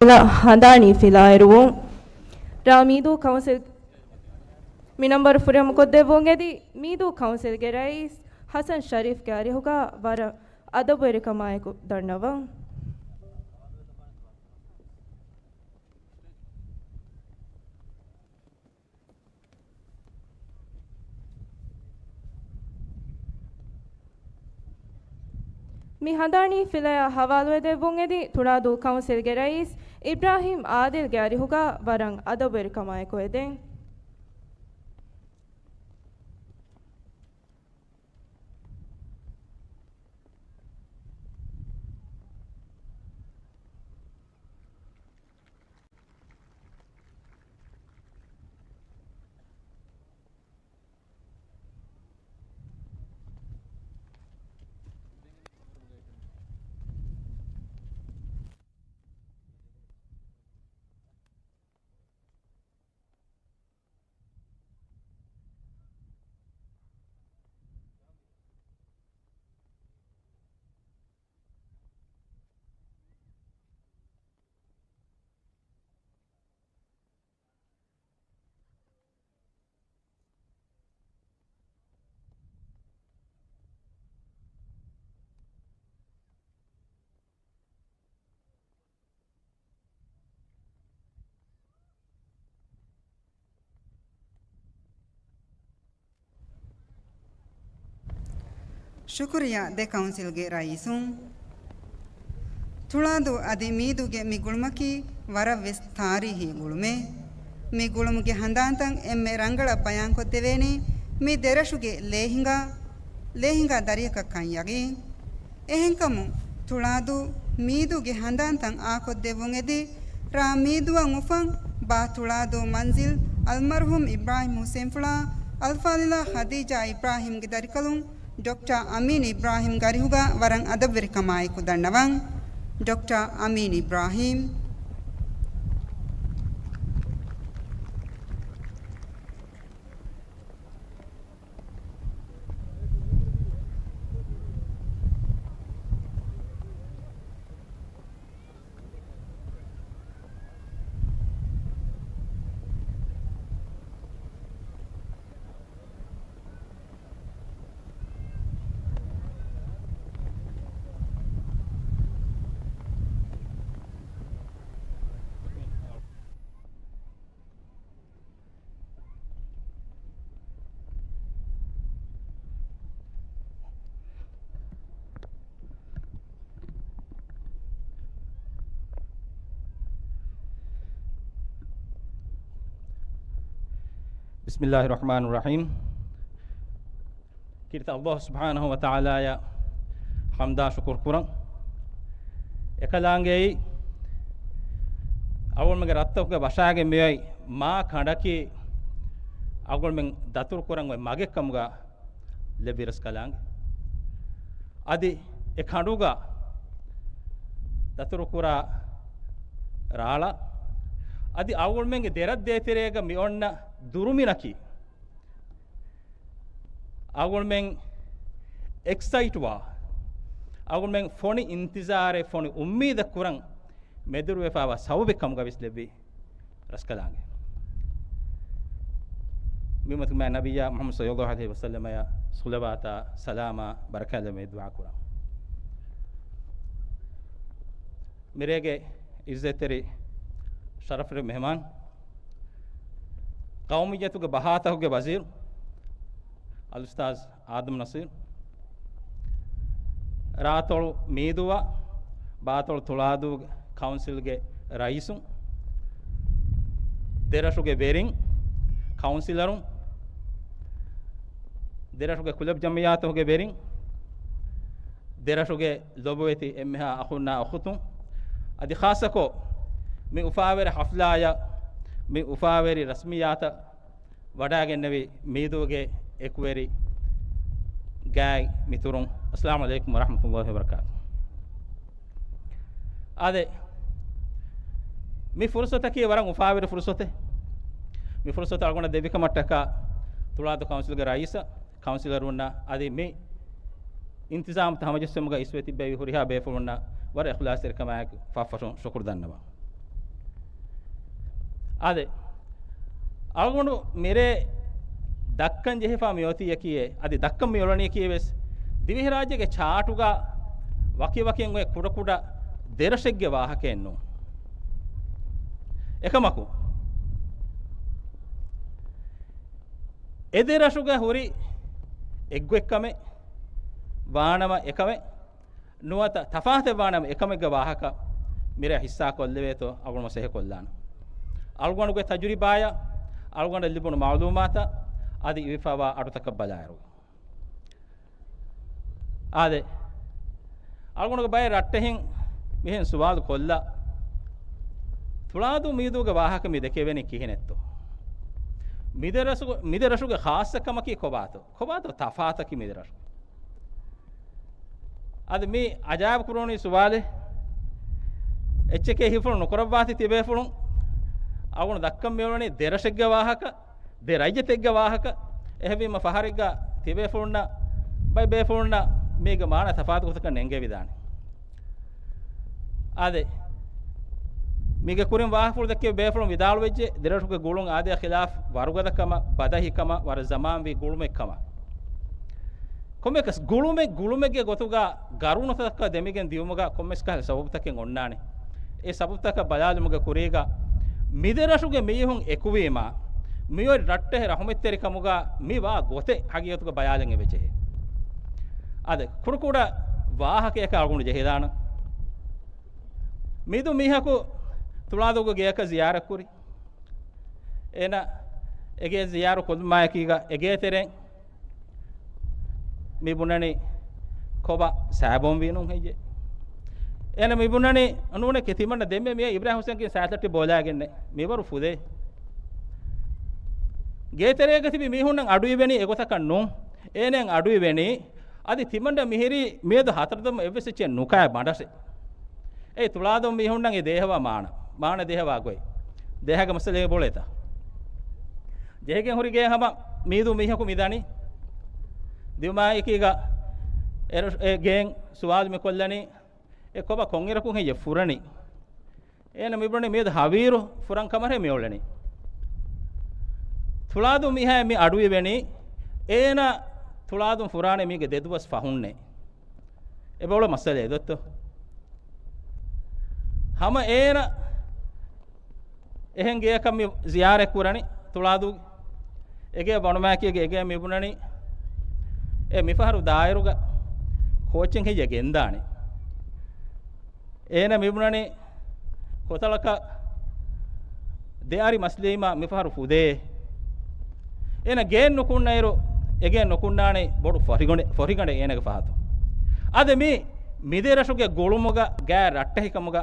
ފިލާ ހަނދާނީ ފިލާއެރުވުން. ރ. މީދޫ ކައުންސިލް މި ނަންބަރު ފުރިހަމަކޮށްދެއްވުން އެދި، މީދޫ ކައުންސިލްގެ ރައީސް ޙަސަން ޝަރީފްގެ އަރިހުގަ ވަރަށް އަދަބުވެރިކަމާއެކު ދަންނަވަން. މި ހަނދާނީ ފިލަޔާ ހަވާލުވެދެއްވުން އެދި، ތުޅާދޫ ކައުންސިލްގެ ރައީސް އިބްރާހިމް އާދިލްގެ އަރިހުގަ ވަރަށް އަދަބުވެރިކަމާއެކު އެދެން. ޝުކުރިއްޔާ ދެ ކައުންސިލްގެ ރައީސުން. ތުޅާދޫ އަދި މީދޫގެ މި ގުޅުމަކީ ވަރަށްވެސް ތާރީހީ ގުޅުމެއް. މި ގުޅުމުގެ ހަނދާންތައް އެންމެ ރަނގަޅަށް ބަޔާންކޮށްދެވޭނީ މި ދެރަށުގެ ލޭހިނގާ، ލޭހިނގާ ދަރިއަކަށްކަން ޔަގީން. އެހެންކަމުން، ތުޅާދޫ މީދޫގެ ހަނދާންތައް އާކޮށްދެއްވުން އެދި، ރ. މީދޫއަށް އުފަން، ބ. ތުޅާދޫ މަންޒިލް، އަލްމަރުހޫމް އިބްރާހިމް ހުސެންފުޅާ، އަލްފާޟިލާ ޚަދީޖާ އިބްރާހިމްގެ ދަރިކަލުން، ޑޮކްޓަރ އަމީން އިބްރާހިމްގެ އަރިހުގަ ވަރަށް އަދަބުވެރިކަމާއެކު ދަންނަވަން. ޑޮކްޓަރ އަމީން އިބްރާހިމް. ބިސްމިއްލާހި ރަޙްމާނި ރަޙީމް. ކީރިތި ﷲ ސުބްޙާނަހޫ ވަތަޢާލާއަށް ޙަމްދާ ޝުކުރު ކުރަން. އެކަލާނގެއީ އަޅުގަނޑުމެންގެ ރަށްތަކުގެ ވަށާގެން މިއޮތް މާ ކަނޑަކީ އަޅުގަނޑުމެން ދަތުރު ކުރަން އޮތް މަގެއް ކަމުގަ ލެއްވި ރަސްކަލާނގެ. އަދި އެ ކަނޑުގަ ދަތުރުކުރާ ރާޅަ، އަދި އަޅުގަނޑުމެންގެ ދެރަށް ދޭތެރޭގަ މި އޮންނަ ދުރުމިނަކީ، އަޅުގަނޑުމެން އެކްސައިޓްވާ، އަޅުގަނޑުމެން ފޮނި އިންތިޒާރެއް، ފޮނި އުއްމީދަށް ކުރަން މެދުވެފައިވާ ސަބަބެއް ކަމުގަ ވެސް ލެއްވި ރަސްކަލާނގެ. މި އުއްމަތުގެ މާތް ނަބިއްޔާ މުޙައްމަދު ޞައްލައްލާހު ޢަލައިހި ވަސައްލަމައަށް ޞަލަވާތާ ސަލާމާ ބަރަކާތް ލެއްވުމަށް ދުޢާ ކުރަން. މިރޭގެ ޢިއްޒަތްތެރި ޝަރަފުވެރި މެހެމާން، ޤައުމިއްޔަތުގެ ބަހާތަކުގެ ވަޒީރު އަލްއުސްތާޛް އާދަމް ނަޞީރު، ރާތޮޅު މީދޫއާ ބާތޮޅު ތުޅާދޫ ކައުންސިލްގެ ރައީސުން، ދެރަށުގެ ވެރިން، ކައުންސިލަރުން، ދެރަށުގެ ކުލަބް ޖަމިއްޔާތަކުގެ ވެރިން، ދެރަށުގެ ލޮބުވެތި އެންމެހާ އަޚުންނާ އުޚުތުން، އަދި ޚާއްޞަކޮށް މި އުފާވެރި ޙަފްލާއަށް، މި އުފާވެރި ރަސްމިއްޔާތަށް ވަޑައިގެންނެވި މީދޫގެ އެކުވެރި ގާތް މިތުރުން، އައްސަލާމު ޢަލައިކުމް ވަރަޙްމަތުﷲި ވަބަރަކާތު. އާދެ، މި ފުރުޞަތަކީ ވަރަށް އުފާވެރި ފުރުޞަތެއް. މި ފުރުޞަތު އަޅުގަނޑަށް ދެއްވިކަމަށްޓަކާ ތުޅާދޫ ކައުންސިލްގެ ރައީސަށް، ކައުންސިލަރުންނަށް އަދި މި އިންތިޒާމްތައް ހަމަޖެއްސުމުގަ އިސްވެ ތިއްބެވި ހުރިހާ ބޭފުޅުންނަށް ވަރަށް އިޚްލާޞްތެރިކަމާއެކު ފަށްފަށުން ޝުކުރު ދަންނަވަން. އާދެ، އަޅުގަނޑު މިރޭ ދައްކަން ޖެހިފާ މި އޮތީއަކީ، އަދި ދައްކަން މި އުޅެނީކީ ވެސް، ދިވެހިރާއްޖޭގެ ޗާޓުގަ ވަކިވަކިން އޮތް ކުޑަކުޑަ ދެރަށެއްގެ ވާހަކައެއް ނޫން. އެކަމަކު، އެ ދެރަށުގަ ހުރި އެއްގޮތްކަމެއް ވާނަމަ އެކަމެއް، ނުވަތަ ތަފާތެއް ވާނަމަ އެކަމެއްގެ ވާހަކަ މިރޭ ހިއްސާކޮށްލެވޭތޯ އަޅުގަނޑު މަސައްކަތްކޮށްލާނަން. އަޅުގަނޑުގެ ތަޖުރިބާއަށް، އަޅުގަނޑަށް ލިބުނު މަޢުލޫމާތަށް އަދި އިވިފައިވާ އަޑުތަކަށް ބަލާއިރު. އާދެ، އަޅުގަނޑުގެ ބައެއް ރައްޓެހިން މިހެން ސުވާލު ކޮށްލާ، ތުޅާދޫ މީދޫގެ ވާހަކަ މި ދެކެވެނީ ކިހިނެއްތޯ؟ މިދެރަށު، މިދެރަށުގެ ޚާއްޞަކަމަކީ ކޮބާތޯ؟ ކޮބާތޯ ތަފާތަކީ މިދެރަށު؟ އަދި މި އަޖާއިބު ކުރުވަނީ ސުވާލެއް. އެއްޗެކޭ ހިފުޅު ނުކުރައްވާތި ތިބޭފުޅުން. އަޅުގަނޑު ދައްކަން މިއުޅެނީ ދެރަށެއްގެ ވާހަކަ، ދެ ރައްޔިތެއްގެ ވާހަކަ. އެހެންވީމަ ފަހަރެއްގަ ތިބޭފުޅުންނަށް ބައި ބޭފުޅުންނަށް މީގެ މާނަ ތަފާތު ގޮތަކަށް ނެންގެވިދާނެ. އާދެ، މީގެ ކުރިން ވާހަކަފުޅު ދެއްކެވި ބޭފުޅުން ވިދާޅުވެއްޖެ، ދެރަށުގެ ގުޅުން އާދަޔާ ޚިލާފް ވަރުގަދަކަމަށް، ބަދަހިކަމަށް، ވަރަށް ޒަމާންވީ ގުޅުމެއްކަމަށް. ކޮންމެއަކަސް ގުޅުމެއް ގުޅުމެއްގެ ގޮތުގަ ގަރުނުތަކަށް ދެމިގެން ދިޔުމުގަ ކޮންމެސް ކަހަލަ ސަބަބުތަކެއް އޮންނާނެ. އެ ސަބަބުތަކަށް ބަލާލުމުގެ ކުރީގަ މިދެރަށުގެ މީހުން އެކުވީމާ، މިއޮތް ރައްޓެހި ރަޙުމަތްތެރިކަމުގަ މި ވާ ގޮތެއް ހަގީގަތުގަ ބަލާލަން އެބަޖެހޭ. އާދެ، ކުޑަކުޑަ ވާހަކައަކަށް އަޅުގަނޑު ޖެހިދާނަން. މީދޫ މީހަކު ތުޅާދޫގެ ގެއަކަށް ޒިޔާރަތްކުރި. އޭނަ އެގޭ ޒިޔާރަތް ކޮށްލުމާއެކީގަ އެގޭތެރެއިން މި ބުނަނީ ކޮބާ ސާބޯން ވީނުން ހެއްޔޭ؟ އޭނަ މި ބުނަނީ ނޫނެކޭ ތިމަންނަ ދެންމެ މިއައީ އިބްރާހިމް ހުސެންގެ ސާތައްޓި ބޯލާގެންނެއް މިވަރު ފުދޭ. ގޭތެރޭގަ ތިބި މީހުންނަށް އަޑުއިވެނީ އެގޮތަކަށް ނޫން. އޭނައަށް އަޑުއިވެނީ އަދި ތިމަންނަ މިހިރީ މިއަދު ހަތަރުދަމަ އެއްވެސް އެއްޗެއް ނުކާ ބަނޑަށެ. އެ ތުޅާދޫ މީހުންނަށް އެ ދޭހަވާ މާނަ، މާނަ ދޭހަވާ ގޮތް. ދޭހަގެ މައްސަލައެއް ބޮޅޭތަ؟ ޖެހިގެން ހުރި ގޭ ހަމަ މީދޫ މީހަކު މިދަނީ. ދިޔުމާއެކީގަ އެރު-، އެ ގޭން ސުވާލު މި ކޮށްލަނީ، އެ ކޮބާ ކޮންއިރަކުން ހެއްޔޭ ފުރަނީ؟ އޭނަ މި ބުނަނީ މިއަދު ހަވީރު ފުރަން ކަމަށް މި އުޅެނީ. ތުޅާދޫ މީހާ މި އަޑުއިވެނީ، އޭނަ ތުޅާދޫ ފުރާނެ މީގެ ދެ ދުވަސް ފަހުންނޭ. އެބައުޅޭ މައްސަލައެއް ދޮއްތޯ؟ ހަމަ އޭނަ އެހެން ގެއަކަށް މި ޒިޔާރަތް ކުރަނީ ތުޅާދޫ. އެގޭ ބަނޑުމާކީގެ އެގޭ މި ބުނަނީ، އެ މިފަހަރު ދާއިރުގަ ކޯއްޗެއް ހެއްޔޭ ގެންދާނީ؟ އޭނަ މި ބުނަނީ ކޮތަޅަކަށް ދެއަރި މަސްލީމާ މިފަހަރު ފުދޭ. އޭނަ ގޭން ނުކުންނައިރު، އެގޭން ނުކުންނާނީ ބޮޑު ފޮށިގަނޑެ-، ފޮށިގަނޑެއް އޭނަގެ ފަހަތުން. އަދި މި، މިދެރަށުގެ ގުޅުމުގަ ގާތް ރައްޓެހިކަމުގަ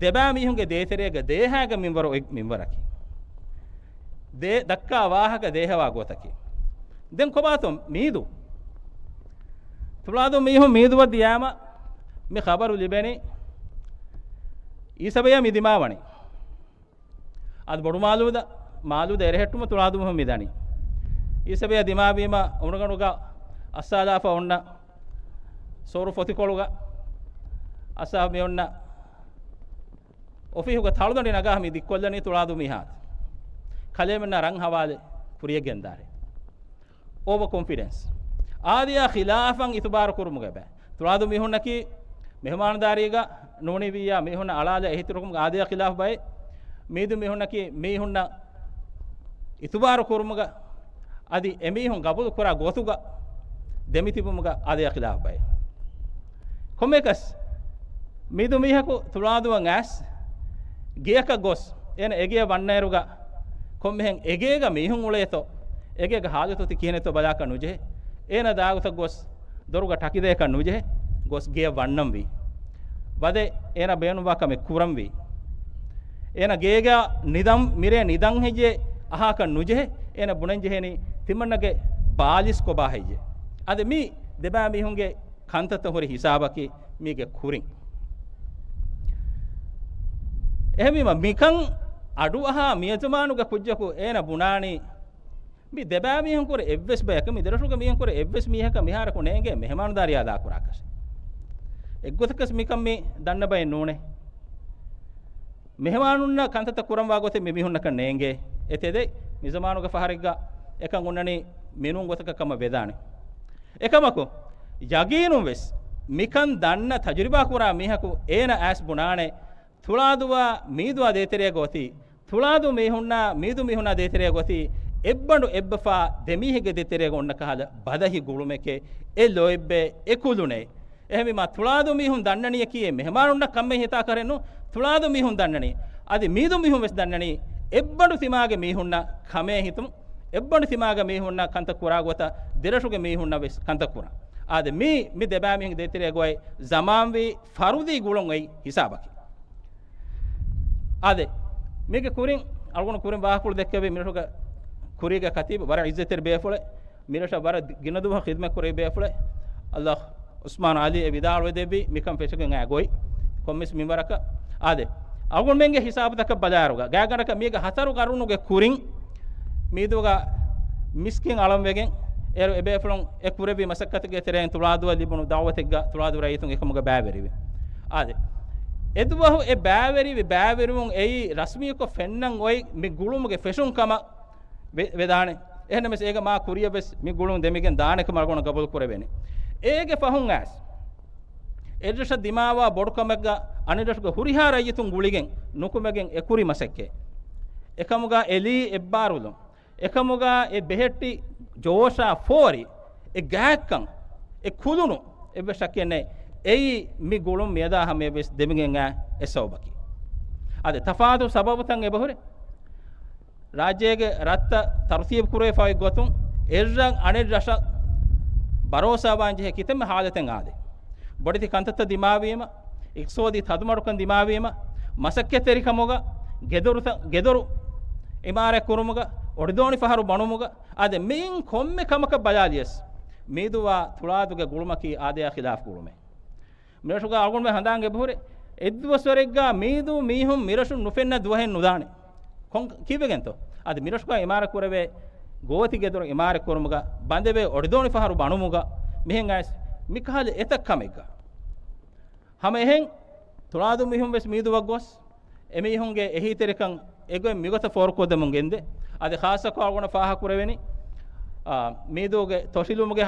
ދެބައިމީހުންގެ ދޭތެރޭގަ ދޭހައިގެން މިންވަރު އޮތް މިންވަރަކީ. ދޭ-، ދައްކާ ވާހަކަ ދޭހަވާ ގޮތަކީ. ދެން ކޮބާތޯ މީދޫ؟ ތުޅާދޫ މީހުން މީދުވަށް ދިޔާމަ މި ޚަބަރު ލިބެނީ އީސަބަޔާ މި ދިމާވަނީ. އަދި ބޮޑު މާލޫދަ، މާލޫދަ އެރެހެއްޓުމަށް ތުޅާދޫ މީހުން މިދަނީ. އީސަބެޔާ ދިމާވީމަ އުނގަނޑުގަ އައްސާލާފަ އޮންނަ ސޯރު ފޮތިކޮޅުގަ އައްސާ މި އޮންނަ އޮފީހުގަ ތަޅުދަނޑި ނަގާ މި ދިއްކޮށްލަނީ ތުޅާދޫ މީހާ. ކަލޭމެންނާ ރަން ހަވާލެ ކުރިޔަށް ގެންދާރޭ. އޯވަ ކޮންފިޑެންސް. އާދަޔާ ޚިލާފަށް އިތުބާރު ކުރުމުގެ ބައި. ތުޅާދޫ މީހުންނަކީ މެހުމާނުދާރީގަ ނޫނީވިއްޔާ މީހުންނަށް އަޅާލެ އެހީތެރިކުރުމުގެ އާދަޔާ ޚިލާފު ބައެއް. މީދޫ މީހުންނަކީ މީހުންނަށް އިތުބާރު ކުރުމުގަ އަދި އެމީހުން ގަބޫލު ކުރާ ގޮތުގަ ދެމިތިބުމުގަ އާދަޔާ ޚިލާފު ބައެއް. ކޮންމެއަކަސް މީދޫ މީހަކު ތުޅާދޫއަށް އައިސް ގެއަކަށް ގޮސް އޭނަ އެގެއަށް ވަންނައިރުގަ ކޮންމެހެން އެގޭގަ މީހުން އުޅޭތޯ، އެގޭގަ ހާލަތު ތި ކިހިނެއްތޯ ބަލާކަށް ނުޖެހޭ. އޭނަ ދާގޮތަށް ގޮސް ދޮރުގަ ޓަކިދޭކަށް ނުޖެހޭ. ގޮސް ގެއަށް ވަންނަންވީ. ވަދެ އޭނަ ބޭނުންވާ ކަމެއް ކުރަންވީ. އޭނަ ގޭގަ ނިދަން، މިރޭ ނިދަން ހެއްޔޭ އަހާކަށް ނުޖެހޭ. އޭނަ ބުނަން ޖެހޭނީ ތިމަންނަގެ ބާލިސް ކޮބާ ހެއްޔޭ. އަދި މީ ދެބައި މީހުންގެ ކަންތައްތައް ހުރި ހިސާބަކީ މީގެ ކުރިން. އެހެންވީމަ މިކަން އަޑުއަހާ މިއަޒުމާނުގެ ކުއްޖަކު އޭނަ ބުނާނީ މި ދެބައި މީހުން ކުރެ އެއްވެސް ބަޔަކަށް، މި ދެރަށުގެ މީހުން ކުރެ އެއްވެސް މީހަކަށް މިހާރަކު ނޭނގޭ މެހެމާނުދާރިޔާ ދާކުރާކަށެއް. އެއްގޮތަކަސް މިކަން މި ދަންނަ ބައެއް ނޫނޭ. މެހެމާނުންނަށް ކަންތައްތައް ކުރަންވާ ގޮތެއް މި މީހުންނަކަށް ނޭނގޭ. އެ ތެދެއް މި ޒަމާނުގެ ފަހަރެއްގަ އެކަން އޮންނަނީ މިނޫން ގޮތަކަށް ކަމަށް ވެދާނެ. އެކަމަކު، ޔަގީނުން ވެސް މިކަން ދަންނަ ތަޖުރިބާ ކުރާ މީހަކު އޭނަ އައިސް ބުނާނެ، ތުޅާދުއާ މީދުއާ ދޭތެރޭގަ އޮތީ، ތުޅާދޫ މީހުންނާ މީދޫ މީހުންނާ ދޭތެރޭގަ އޮތީ، އެއްބަނޑު އެއްބަފާ ދެމީހެއްގެ ދޭތެރޭގަ އޮންނަ ކަހަލަ ބަދަހި ގުޅުމެކޭ، އެ ލޯތްބޭ، އެ ކުލުނޭ. އެހެންވީމާ، ތުޅާދޫ މީހުން ދަންނަނީއަކީ އެ މެހެމާނުންނަށް ކަންމެ ހިތާ ކަރެއް ނޫން. ތުޅާދޫ މީހުން ދަންނަނީ، އަދި މީދޫ މީހުން ވެސް ދަންނަނީ، އެއްބަނޑު ތިމާގެ މީހުންނަށް ކަމޭ ހިތުން، އެއްބަނޑު ތިމާގެ މީހުންނަށް ކަންތައް ކުރާ ގޮތަށް ދެރަށުގެ މީހުންނަށް ވެސް ކަންތައް ކުރާ. އާދެ، މީ، މި ދެބައި މީހުންގެ ދޭތެރޭގައި ޒަމާންވީ ފަރުދީ ގުޅުން އޮތް ހިސާބަކީ. އާދެ، މީގެ ކުރިން، އަޅުގަނޑު ކުރިން ވާހަކަފުޅު ދެއްކެވި މިރަށުގެ ކުރީގެ ކަތީބު ވަރަށް ޢިއްޒަތްތެރި ބޭފުޅެއް، މިރަށަށް ވަރަށް ގިނަ ދުވަހަށް ޚިދުމަތް ކުރެވި ބޭފުޅެއް، އައްލާހް ޢުސްމާން ޢަލީ އެ ވިދާޅުވެދެއްވި މިކަން ފެށިގެން އައި ގޮތް ކޮންމެސް މިންވަރަކަށް. އާދެ، އަޅުގަނޑުމެންގެ ހިސާބުތަކަށް ބަލާއިރުގަ، ގާތްގަނޑަކަށް މީގެ ހަތަރު ގަރުނުގެ ކުރިން މީދޫގަ މިސްކިތް އަޅަންވެގެން، އޭރު އެބޭފުޅުން އެ ކުރެއްވި މަސައްކަތުގެ ތެރެއިން ތުޅާދޫއަށް ލިބުނު ދަޢުވަތެއްގަ ތުޅާދޫ ރައްޔިތުން އެކަމުގަ ބައިވެރިވި. އާދެ، އެދުވަހު އެ ބައިވެރިވި ބައިވެރިވުން އެއީ ރަސްމީކޮށް ފެންނަން އޮތް މި ގުޅުމުގެ ފެށުން ކަމަށް ވެ-، ވެދާނެ. އެހެންނަމަވެސް އޭގެ މާ ކުރިއަށް ވެސް މި ގުޅުން ދެމިގެން ދާނެ ކަމަށް އަޅުގަނޑު ގަބޫލު ކުރެވޭނެ. އޭގެ ފަހުން އައިސް އެއްރަށަށް ދިމާވާ ބޮޑު ކަމެއްގަ އަނެއްރަށުގެ ހުރިހާ ރައްޔިތުން ގުޅިގެން ނުކުމެގެން އެ ކުރި މަސައްކަތް. އެކަމުގަ އެ ލީ އެއްބާރުލުން. އެކަމުގަ އެ ބެހެއްޓި ޖޯޝާ ފޯރި، އެ ގާތްކަން، އެ ކުލުނު އެއްވެސް ޝައްކެއް ނެތް. އެއީ މި ގުޅުން މިއަދާ ހަމަޔަށް ވެސް ދެމިގެން އާ އެ ސަބަބަކީ. އަދި ތަފާތު ސަބަބުތައް އެބަހުރޭ. ރާއްޖޭގެ ރަށްތައް ތަރުތީބު ކުރެވިފައި ގޮތުން އެއްރަށް އަނެއް ރަށަށް ބަރޯސާވާން ޖެހޭ ކިތަންމެ ހާލަތެއް އާދޭ. ބޮޑެތި ކަންތައްތައް ދިމާވީމަ، އިޤްތިޞާދީ ތަދުމަޑުކަން ދިމާވީމަ، މަސައްކަތްތެރިކަމުގަ، ގެދޮރުތައް، ގެދޮރު އިމާރާތް ކުރުމުގަ، އޮޑިދޯނި ފަހަރު ބަނުމުގަ، އާދެ، މިއިން ކޮންމެ ކަމަކަށް ބަލާލިޔަސް، މީދުއާ ތުޅާދޫގެ ގުޅުމަކީ އާދަޔާ ޚިލާފު ގުޅުމެއް. މިރަށުގަ އަޅުގަނޑުމެން ހަނދާން އެބަހުރޭ، އެއްދުވަސްވަރެއްގަ މީދޫ މީހުން މިރަށުން ނުފެންނަ ދުވަހެއް ނުދާނެ. ކޮން ކީއްވެގެންތޯ؟ އަދި މިރަށުގަ އިމާރާތް ކުރެވޭ ގޯތި ގެދޮރު އިމާރާތް ކުރުމުގަ، ބަނދެވޭ އޮޑިދޯނި ފަހަރު ބަނުމުގަ، މިހެން އައިސް މިކަހަލަ އެތައް ކަމެއްގަ. ހަމަ އެހެން ތުޅާދޫ މީހުން ވެސް މީދޫއަށް ގޮސް، އެމީހުންގެ އެހީތެރިކަން އެގޮތް މިގޮތަށް ފޯރުކޮށްދެމުން ގެންދޭ. އަދި ޚާއްޞަކޮށް އަޅުގަނޑަށް ފާހަގަކުރެވެނީ، އާ، މީދޫގެ ތޮށިލުމުގެ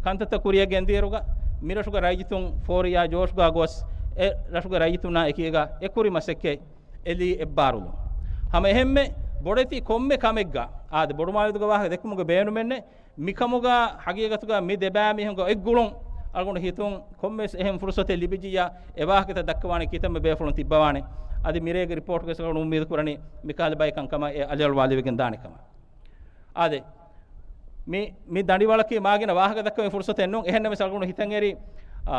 ކަންތައްތައް ކުރިއަށް ގެންދިޔައިރުގަ، މިރަށުގެ ރައްޔިތުން ފޯރިޔާ ޖޯޝްގަ ގޮސް، އެ ރަށުގެ ރައްޔިތުންނާ އެކީގަ އެ ކުރި މަސައްކަތް އެލީ އެއްބާރުލުން. ހަމަ އެހެންމެ ބޮޑެތި ކޮންމެ ކަމެއްގަ، އާދެ، ބޮޑުމާލެދުގެ ވާހަކަ ދެއްކުމުގެ ބޭނުމެއްނެއް. މިކަމުގަ ހަގީގަތުގަ މި ދެބައިމީހުންގެ އޮތް ގުޅުން އަޅުގަނޑު ހިތުން ކޮންމެސް އެހެން ފުރުސަތެއް ލިބިއްޖިއްޔާ، އެ ވާހަކަތައް ދައްކަވާނެ ކިތަންމެ ބޭފުޅުން ތިއްބަވާނެ. އަދި މިރޭގެ ރިޕޯޓްގަ ވެސް އަޅުގަނޑު އުއްމީދު ކުރަނީ މިކަހަލަ ބައެއް ކަންކަމަށް އެ އަލިއަޅުވާލެވިގެން ދާނެ ކަމަށް. އާދެ، މި، މި ދަނޑިވަޅަކީ މާގިނަ ވާހަކަ ދައްކަވެ ފުރުސަތެއް ނޫން. އެހެންނަމަވެސް އަޅުގަނޑު ހިތަށް އެރި، އާ،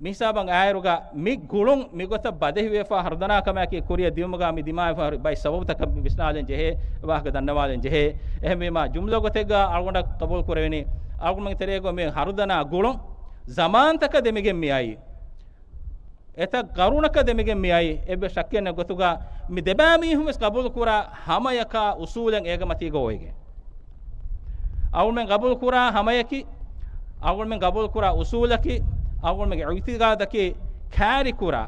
މި ހިސާބަށް އާއިރުގަ މި ގުޅުން މިގޮތަށް ބަދެހިވެފަ ހަރުދަނާ ކަމާއެކީ ކުރިއަށް ދިއުމުގަ މި ދިމާވެފަ ހުރި ބައެއް ސަބަބުތަކަށް ވިސްނާލަން ޖެހޭ، ވާހަކަ ދަންނަވާލަން ޖެހޭ. އެހެންވީމާ، ޖުމްލަ ގޮތެއްގަ އަޅުގަނޑަށް ޤަބޫލު ކުރެވެނީ، އަޅުގަނޑުމެން ތެރޭގަ މި ހަރުދަނާ ގުޅުން ޒަމާންތަކަށް ދެމިގެން މިއައީ. އެތައް ގަރުނަކަށް ދެމިގެން މިއައީ، އެއްވެސް ޝައްކެއް ނެތް ގޮތުގަ މި ދެބައިމީހުން ވެސް ޤަބޫލު ކުރާ ހަމަޔަކާ އުސޫލެއް އޭގެ މަތީގަ އޮވެގެން. އަޅުގަނޑުމެން ގަބޫލު ކުރާ ހަމަޔަކީ، އަޅުގަނޑުމެން ގަބޫލު ކުރާ އުސޫލަކީ، އަޅުގަނޑުމެންގެ އިޢުތިޤާދަކީ ކާރި ކުރާ،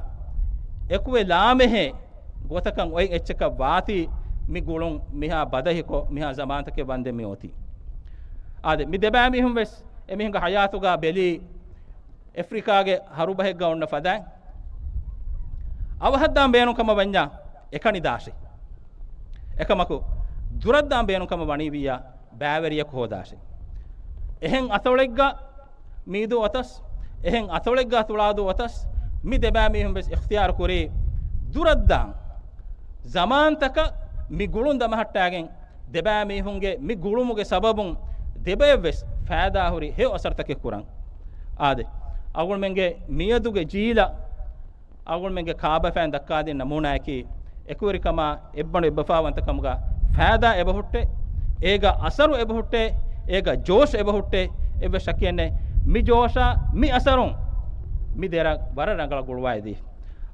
އެކުވެ ލާމެހޭ ގޮތަކަށް އޮތް އެއްޗަކަށް ވާތީ، މި ގުޅުން މިހާ ބަދަހިކޮށް، މިހާ ޒަމާންތަކެއް ވަންދެން މި އޮތީ. އާދެ، މި ދެބައިމީހުން ވެސް އެމީހުންގެ ޙަޔާތުގަ ބެލީ، އެފްރިކާގެ ހަރުބަހެއްގަ އޮންނަ ފަދައިން، އަވަހަށްދާން ބޭނުންކަމަށް ވަންޏާ އެކަނި ދާށޭ. އެކަމަކު، ދުރަށްދާން ބޭނުންކަމަށް ވަނީވިއްޔާ، ބައިވެރިޔަކު ހޯދާށޭ. އެހެން އަތޮޅެއްގަ މީދޫ އޮތަސް، އެހެން އަތޮޅެއްގަ ތުޅާދޫ އޮތަސް، މި ދެބައިމީހުން ވެސް އިޚްތިޔާރު ކުރީ، ދުރަށްދާން، ޒަމާންތަކަށް މި ގުޅުން ދަމަހައްޓާގެން، ދެބައިމީހުންގެ މި ގުޅުމުގެ ސަބަބުން ދެބައެއްވެސް ފައިދާހުރި ހެޔޮ އަސަރުތަކެއް ކުރަން. އާދެ، އަޅުގަނޑުމެންގެ މިއަދުގެ ޖީލަށް އަޅުގަނޑުމެންގެ ކާބަފައިން ދައްކާދިން ނަމޫނާއަކީ، އެކުވެރިކަމާ އެއްބަނޑު އެއްބަފާވަންތަކަމުގަ ފައިދާ އެބަހުއްޓޭ، އޭގަ އަސަރު އެބަހުއްޓޭ، އޭގަ ޖޯޝް އެބަހުއްޓޭ. އެއްވެސް ޝައްކެއް ނެތް، މި ޖޯޝާ މި އަސަރުން މި ދެރަށް ވަރަށް ރަނގަޅަށް ގުޅުވައިދީ.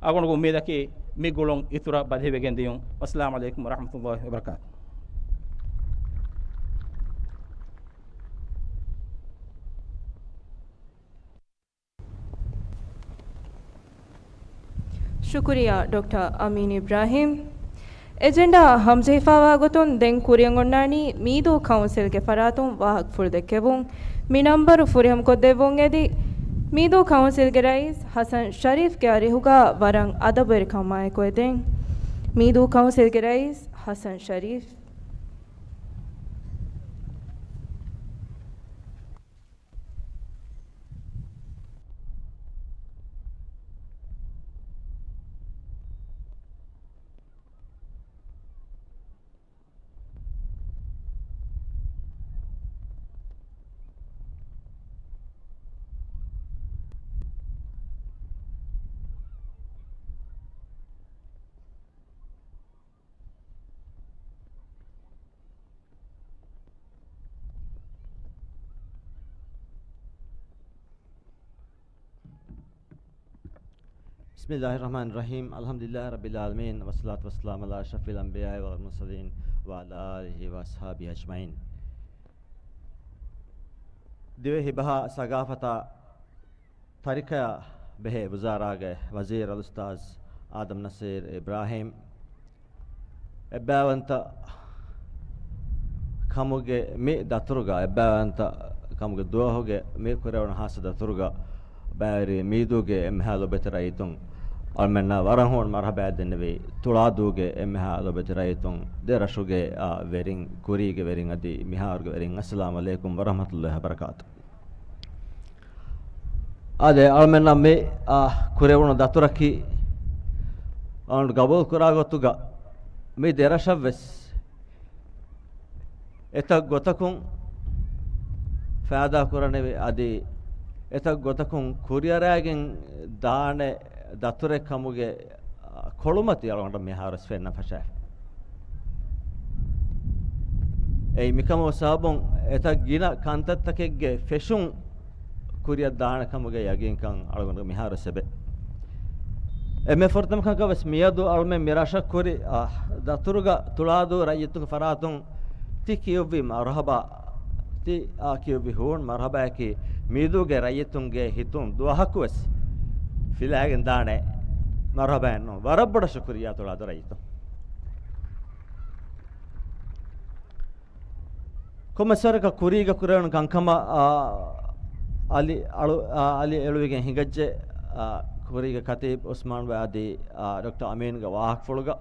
އަޅުގަނޑުގެ އުއްމީދަކީ މި ގުޅުން އިތުރަށް ބަދަހިވެގެން ދިޔުން. ވައްސަލާމު ޢަލައިކުމް ވަރަޙްމަތުﷲި ވަބަރަކާތުހު. ޝުކުރިއްޔާ، ޑޮކްޓަރ އަމީން އިބްރާހީމް. އެޖެންޑާ ހަމަޖެހިފައިވާ ގޮތުން ދެން ކުރިއަށް އޮންނާނީ މީދޫ ކައުންސިލްގެ ފަރާތުން ވާހަކަފުޅު ދެއްކެވުން. މި ނަންބަރު ފުރިހަމަކޮށްދެއްވުން އެދި، މީދޫ ކައުންސިލްގެ ރައީސް ޙަސަން ޝަރީފްގެ އަރިހުގަ ވަރަށް އަދަބުވެރިކަމާއެކު އެދެން. މީދޫ ކައުންސިލްގެ ރައީސް ޙަސަން ޝަރީފް. بسم الله الرحمن الرحيم. الحمد لله رب العالمين، والصلاة والسلام على أشرف الأنبياء والمرسلين، وعلى آله وأصحابه أجمعين. ދިވެހި ބަހާ ސަގާފަތާ ތަރިކަޔާ ބެހޭ ވުޒާރާގެ ވަޒީރު އަލްއުސްތާޛު އާދަމް ނަސީރު އިބްރާހީމް، އެއްބައިވަންތަ ކަމުގެ މި ދަތުރުގަ، އެއްބައިވަންތަ ކަމުގެ ދުވަހުގެ މި ކުރެވުނު ހާއްސަ ދަތުރުގަ، ބައިވެރި މީދޫގެ އެންމެހާ ލޮބެތި ރައްޔިތުން، އަޅުމެންނަށް ވަރަށް ހޫނު މަރުޙަބާ ދެންނެވި. ތުޅާދޫގެ އެންމެހާ ލޮބެތި ރައްޔިތުން، ދެ ރަށުގެ، އާ، ވެރިން، ކުރީގެ ވެރިން އަދި މިހާރުގެ ވެރިން، އައްސަލާމު ޢަލައިކުމް ވަރަޙްމަތުﷲި ވަބަރަކާތު. އާދެ، އަޅުމެންނަށް މި، އާ، ކުރެވުނު ދަތުރަކީ، އަޅުގަނޑު ގަބޫލު ކުރާ ގޮތުގަ މި ދެރަށަށްވެސް އެތައް ގޮތަކުން ފައިދާ ކުރަނިވި އަދި އެތައް ގޮތަކުން ކުރިއަރައިގެން ދާނެ ދަތުރެއް ކަމުގެ ކޮޅުމަތި އަޅުގަނޑަށް މިހާރުވެސް ފެންނަން ފަށާފި. އެއީ މިކަމުގެ ސަބަބުން އެތައް ގިނަ ކަންތައްތަކެއްގެ ފެށުން ކުރިއަށް ދާނެ ކަމުގެ ޔަގީންކަން އަޅުގަނޑު މިހާރުވެސް އެބެ. އެންމެ ފުރަތަމަ ކަންކަން ވެސް މިއަދު އަޅުމެން މި ރަށަށް ކުރި، އާ، ދަތުރުގަ ތުޅާދޫ ރައްޔިތުންގެ ފަރާތުން ތި ކިޔުއްވި މަރުޙަބާ، ތި، އާ، ކިޔުއްވި ހޫނު މަރުޙަބާއަކީ މީދޫގެ ރައްޔިތުންގެ ހިތުން ދުވަހަކު ވެސް ފިލާގެން ދާނެ މަރުޙަބާއެއް ނޫން. ވަރަށް ބޮޑަށް ޝުކުރިއްޔާ ތުޅާދޫ ރައްޔިތުން. ކޮންމެސް ވަރަކަށް ކުރީގަ ކުރެވުނު ކަންކަމަށް، އާ، އަލި އަޅު-، އާ، އަލި އެޅުވިގެން ހިނގައްޖެ، އާ، ކުރީގެ ކަތީބް ޢުސްމާން ވެ އަދި، އާ، ޑޮކްޓަރ އަމީންގެ ވާހަކަފުޅުގަ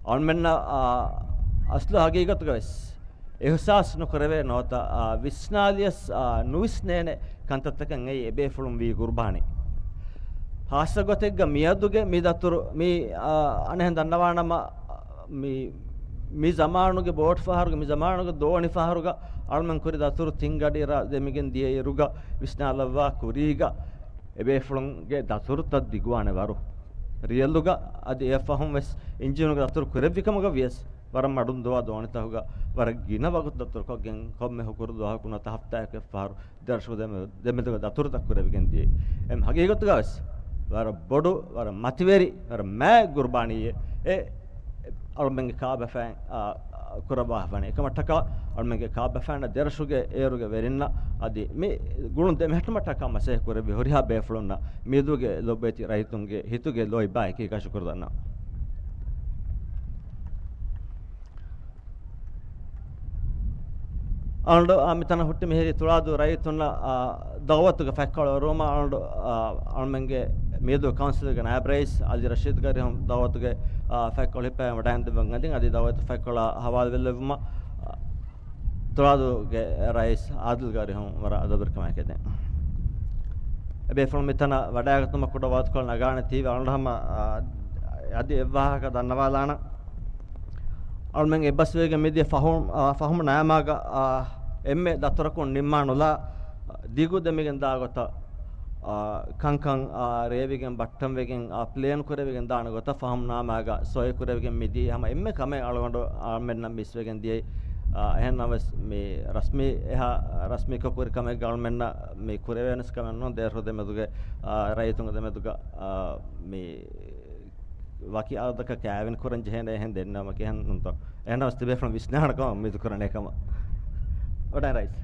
އަޅުމެންނަށް، އާ، އަސްލު ހަގީގަތުގަ ވެސް އިޙްސާސް ނުކުރެވޭ ނުވަތަ، އާ، ވިސްނާލިޔަސް، އާ، ނުވިސްނޭނެ ކަންތައްތަކަށް އެއީ އެބޭފުޅުން ވީ ގުރުބާނީ. ހާއްސަ ގޮތެއްގަ މިއަދުގެ މި ދަތުރު މި، އާ، އަނެއްހެން ދަންނަވާނަމަ، މި، މި ޒަމާނުގެ ބޯޓު ފަހަރުގަ، މި ޒަމާނުގެ ދޯނި ފަހަރުގަ އަޅުމެން ކުރި ދަތުރު ތިން ގަޑި ރަށް ދެމިގެން ދިޔަ އިރުގަ ވިސްނާލައްވާ ކުރީގަ އެބޭފުޅުންގެ ދަތުރުތައް ދިގުވާނެ ވަރު. ރިޔަލުގަ އަދި އެއަށް ފަހުން ވެސް އިންޖީނުގެ ދަތުރު ކުރެއްވި ކަމުގަ ވިޔަސް ވަރަށް މަޑުން ދުވާ ދޯނިތަކުގަ ވަރަށް ގިނަ ވަގުތު ދަތުރުކޮށްގެން ކޮންމެ ހުކުރު ދުވަހަކު ނުވަތަ ހަފްތާއަކު އެއްފަހަރު ދެރަށުގެ ދެމެ-، ދެމެދުގެ ދަތުރުތައް ކުރެވިގެން ދިޔައީ. އެހެން ހަގީގަތުގަ ވެސް ވަރަށް ބޮޑު، ވަރަށް މަތިވެރި، ވަރަށް މާތް ގުރުބާނީއެއް އެ އަޅުމެންގެ ކާބަފައިން، އާ، ކުރައްވާފަ ވަނީ. އެކަމަށްޓަކާ އަޅުމެންގެ ކާބަފައިންނަށް ދެރަށުގެ އޭރުގެ ވެރިންނަށް އަދި މި ގުޅުން ދެމެހެއްޓުމަށްޓަކާ މަސައްކަތް ކުރެއްވި ހުރިހާ ބޭފުޅުންނަށް މީދޫގެ ލޮބުވެތި ރައްޔިތުންގެ ހިތުގެ ލޯތްބާއެކީގަ ޝުކުރު ދަންނަވަން. އަޅުގަނޑު، އާ، މިތަނަށް ހުއްޓި މިހިރީ ތުޅާދޫ ރައްޔިތުންނަށް، އާ، ދައުވަތުގެ ފަތްކޮޅު އޮރުވުމަށް އަޅުގަނޑު، އާ، އަޅުމެންގެ މީދޫ ކައުންސިލްގެ ނާއިބް ރައީސް އަލީ ރަޝީދު ގާރިހުން ދައުވަތުގެ، އާ، ފަތްކޮޅު ހިއްޕަވައި ވަޑައިގެން ދެއްވަން އެދިން. އަދި ދައުވަތު ފަތްކޮޅާ ހަވާލުވެލެއްވުމަށް، އާ، ތުޅާދޫގެ ރައީސް އާދިލް ގާރިހުން ވަރަށް އަދަބުވެރިކަމާއެކު އެދެން. އެބޭފުޅުން މިތަނަށް ވަޑައިގަތުމަށް ކުޑަ ވާތުކޮޅު ނަގާނެ ތީވެ އަޅުގަނޑު ހަމަ، އާ، އަދި އެއްވާހަކަ ދަންނަވާލާނަން. އަޅުމެން އެއްބަސްވެގެން މިދިޔަ ފަހުން، އާ، ފަހުމު ނައިމާގަ، އާ، އެންމެ ދަތުރަކުން ނިންމާނުލާ، ދިގު ދެމިގެން ދާ ގޮތަށް، އާ، ކަންކަން، އާ، ރޭވިގެން ބައްޓަންވެގެން، އާ، ޕްލޭން ކުރެވިގެން ދާނެ ގޮތަށް ފަހުމު ނައިމާގަ ސޮއި ކުރެވިގެން މިދިޔަ ހަމަ އެންމެ ކަމެއް އަޅުގަނޑު އަޅުމެންނަށް މިސްވެގެން ދިޔައީ. އާ، އެހެން ނަމަވެސް މި ރަސްމީ އެހާ ރަސްމީކޮށް ކުރި ކަމެއްގަ އަޅުމެންނަށް މި ކުރެވޭނެސް ކަމެއް ނޫން. ދޭރަށު ދެމެދުގެ، އާ، ރައްޔިތުންގެ ދެމެދުގަ، އާ، މި ވަކި އަދަދަކަށް ކައިވެނި ކުރަން ޖެހޭނެ އެހެން ދެންނެވުމަކީ އެހެން ނޫންތޯ. އެހެންނަމަވެސް ތިބޭފުޅުން ވިސްނާނެ ކަމަށް އުއްމީދު ކުރަނީ ކަމަށް. ވަޑައިގެން ރައީސް.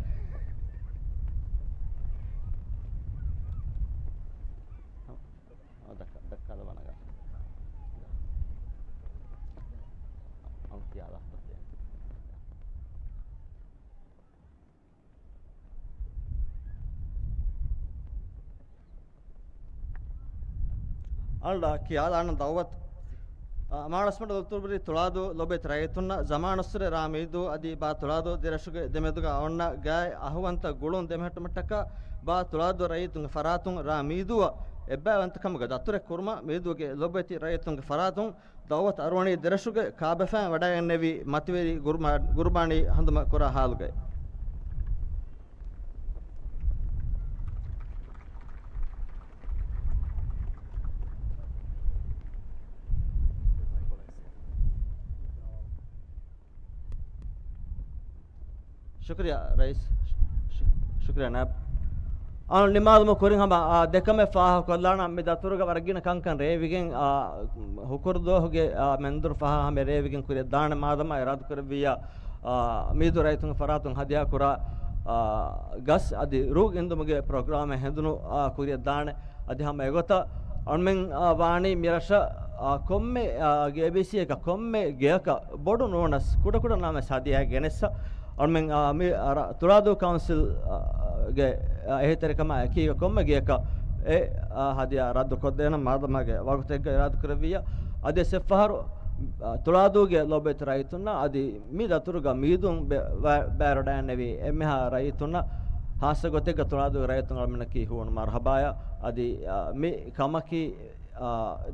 އަ، ދައްކާ، ދައްކާލަބަ ނަގާ. އަން ކިޔާލާ. އަޅުގަނޑަށް ކިޔާލާނަން ދައުވަތު. އަ، މާޅޮ ރަސްމަޑު ދޮކްތުރުބުރީ ތުޅާދޫ ލޮބުވެތި ރައްޔިތުންނަށް ޒަމާނުއްސުރެ ރ. މީދޫ އަދި ބ. ތުޅާދޫ ދެރަށުގެ ދެމެދުގަ އޮންނަ ގާތް އަހުވަންތަ ގުޅުން ދެމެހެއްޓުމަށްޓަކާ ބ. ތުޅާދޫ ރައްޔިތުންގެ ފަރާތުން ރ. މީދޫއަށް އެއްބައިވަންތަކަމުގެ ދަތުރެއް ކުރުމަށް މީދޫގެ ލޮބުވެތި ރައްޔިތުންގެ ފަރާތުން ދައުވަތު އަރުވަނީ ދެރަށުގެ ކާބަފައިން ވަޑައިގެންނެވި މަތިވެރި ގުރުބާ-، ގުރުބާނީ ހަނދުމަ ކުރާ ހާލުގައި. ޝުކުރިއްޔާ ރައީސް. ޝު-، ޝުކުރިއްޔާ ނާއިބް. އަޅުގަނޑު ނިމާލުމުގެ ކުރިން ހަމަ، އާ، ދެ ކަމެއް ފާހަގަކޮށްލާނަން. މި ދަތުރުގަ ވަރަށް ގިނަ ކަންކަން ރޭވިގެން، އާ، ހުކުރު ދުވަހުގެ، އާ، މެންދުރު ފަހަށް ހަމަ ރޭވިގެން ކުރިއަށް ދާނެ މާދަމާ އިރާދަކުރެއްވިއްޔާ، އާ، މީދޫ ރައްޔިތުންގެ ފަރާތުން ހަދިޔާ ކުރާ، އާ، ގަސް އަދި ރޫ ގެންދުމުގެ ޕްރޮގްރާމެއް ހެނދުނު، އާ، ކުރިއަށް ދާނެ. އަދި ހަމަ އެގޮތަށް އަޅުމެން، އާ، ވާނީ މިރަށަށް، އާ، ކޮންމެ، އާ، ގޭބީސީއަކަށް ކޮންމެ ގެއަކަށް ބޮޑު ނޫނަސް ކުޑަކުޑަ ނަމަ ސާދިޔާ ގެނެއްސަ އަޅުމެން، އާ، މި، އާ، ރ-، ތުޅާދޫ ކައުންސިލް، އާ، ގެ، އާ، އެހީތެރިކަމާ އެކީގަ ކޮންމެ ގެއަކަށް އެ، އާ، ހަދިޔާ ރައްދު ކޮށްދޭނަން މާދަމާގެ ވަގުތެއްގަ އިރާދަކުރެއްވިއްޔާ. އަދި އެއްފަހަރު، އާ، ތުޅާދޫގެ ލޮބުވެތި ރައްޔިތުންނަށް އަދި މި ދަތުރުގަ މީދޫން ބެ-، ބަ-، ބައިވެރިވަޑައިގެންނެވި އެންމެހާ ރައްޔިތުންނަށް ހާއްސަ ގޮތެއްގަ ތުޅާދޫގެ ރައްޔިތުން އަޅުމެންނަކީ ހޫނު މަރުހަބާޔަށް. އަދި، އާ، މި ކަމަކީ، އާ،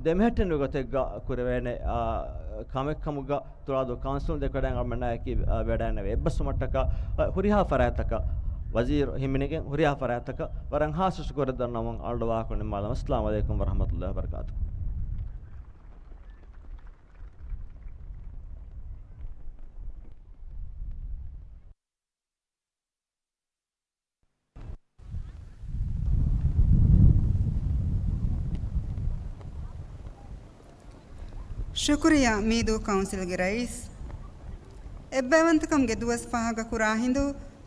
ދެމެހެއްޓެނިވި ގޮތެއްގަ ކުރެވޭނެ، އާ، ކަމެއްކަމުގަ ތުޅާދޫ ކައުންސިލުން ދެކެވަޑައިގެން އަޅުމެންނާއެކީ، އާ، ވެޑައިނެވި އެއްބަސްވުމަށްޓަކާ، އާ، ހުރިހާ ފަރާތްތަކަށް ވަޒީރު ހިމެނިގެން ހުރިހާ ފަރާތްތަކަށް ވަރަށް ހާއްސަ ޝުކުރެއް ދަންނަވަން އަޅުގަނޑު ވާހަކަ ނިންމާލަން. އައްސަލާމު ޢަލައިކުމް ވަރަޙްމަތުﷲި ވަބަރަކާތުހު. ޝުކުރިއްޔާ މީދޫ ކައުންސިލްގެ ރައީސް. އެއްބައިވަންތަކަމުގެ ދުވަސް ފާހަގަކުރާ ހިނދު،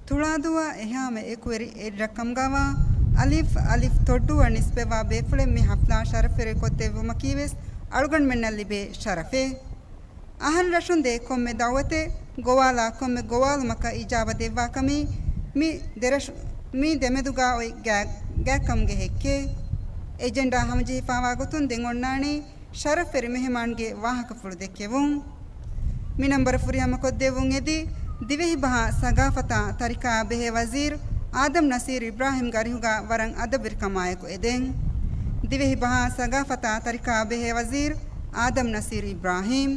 ތުޅާދޫއާ އެހާމެ އެކުވެރި އެއްރަށް ކަމުގައިވާ އަލިފް އަލިފް ތޮއްޑޫއަށް ނިސްބަތްވާ ބޭފުޅެއް މި ޙަފްލާ ޝަރަފްވެރިކޮށްދެއްވުމަކީވެސް އަޅުގަނޑުމެންނަށް ލިބޭ ޝަރަފެއް. އަހަން ރަށުން ދޭ ކޮންމެ ދައުވަތެއް، ގޮވާލާ ކޮންމެ ގޮވާލުމަކަށް އިޖާބަ ދެއްވާކަމީ މި ދެރަށު-، މި ދެމެދުގަ އޮތް ގާތް-، ގާތްކަމުގެ ހެއްކެއް. އެޖެންޑާ ހަމަޖެހިފާވާ ގޮތުން ދެން އޮންނާނީ ޝަރަފްވެރި މެހެމާންގެ ވާހަކަފުޅު ދެއްކެވުން. މި ނަންބަރު ފުރިހަމަކޮށްދެއްވުން އެދި، ދިވެހިބަހާ ސަގާފަތާ ތަރިކާއާ ބެހޭ ވަޒީރު އާދަމް ނަސީރު އިބްރާހިމްގެ އަރިހުގަ ވަރަށް އަދަބުވެރިކަމާއެކު އެދެން. ދިވެހިބަހާ ސަގާފަތާ ތަރިކާއާ ބެހޭ ވަޒީރު އާދަމް ނަސީރު އިބްރާހިމް.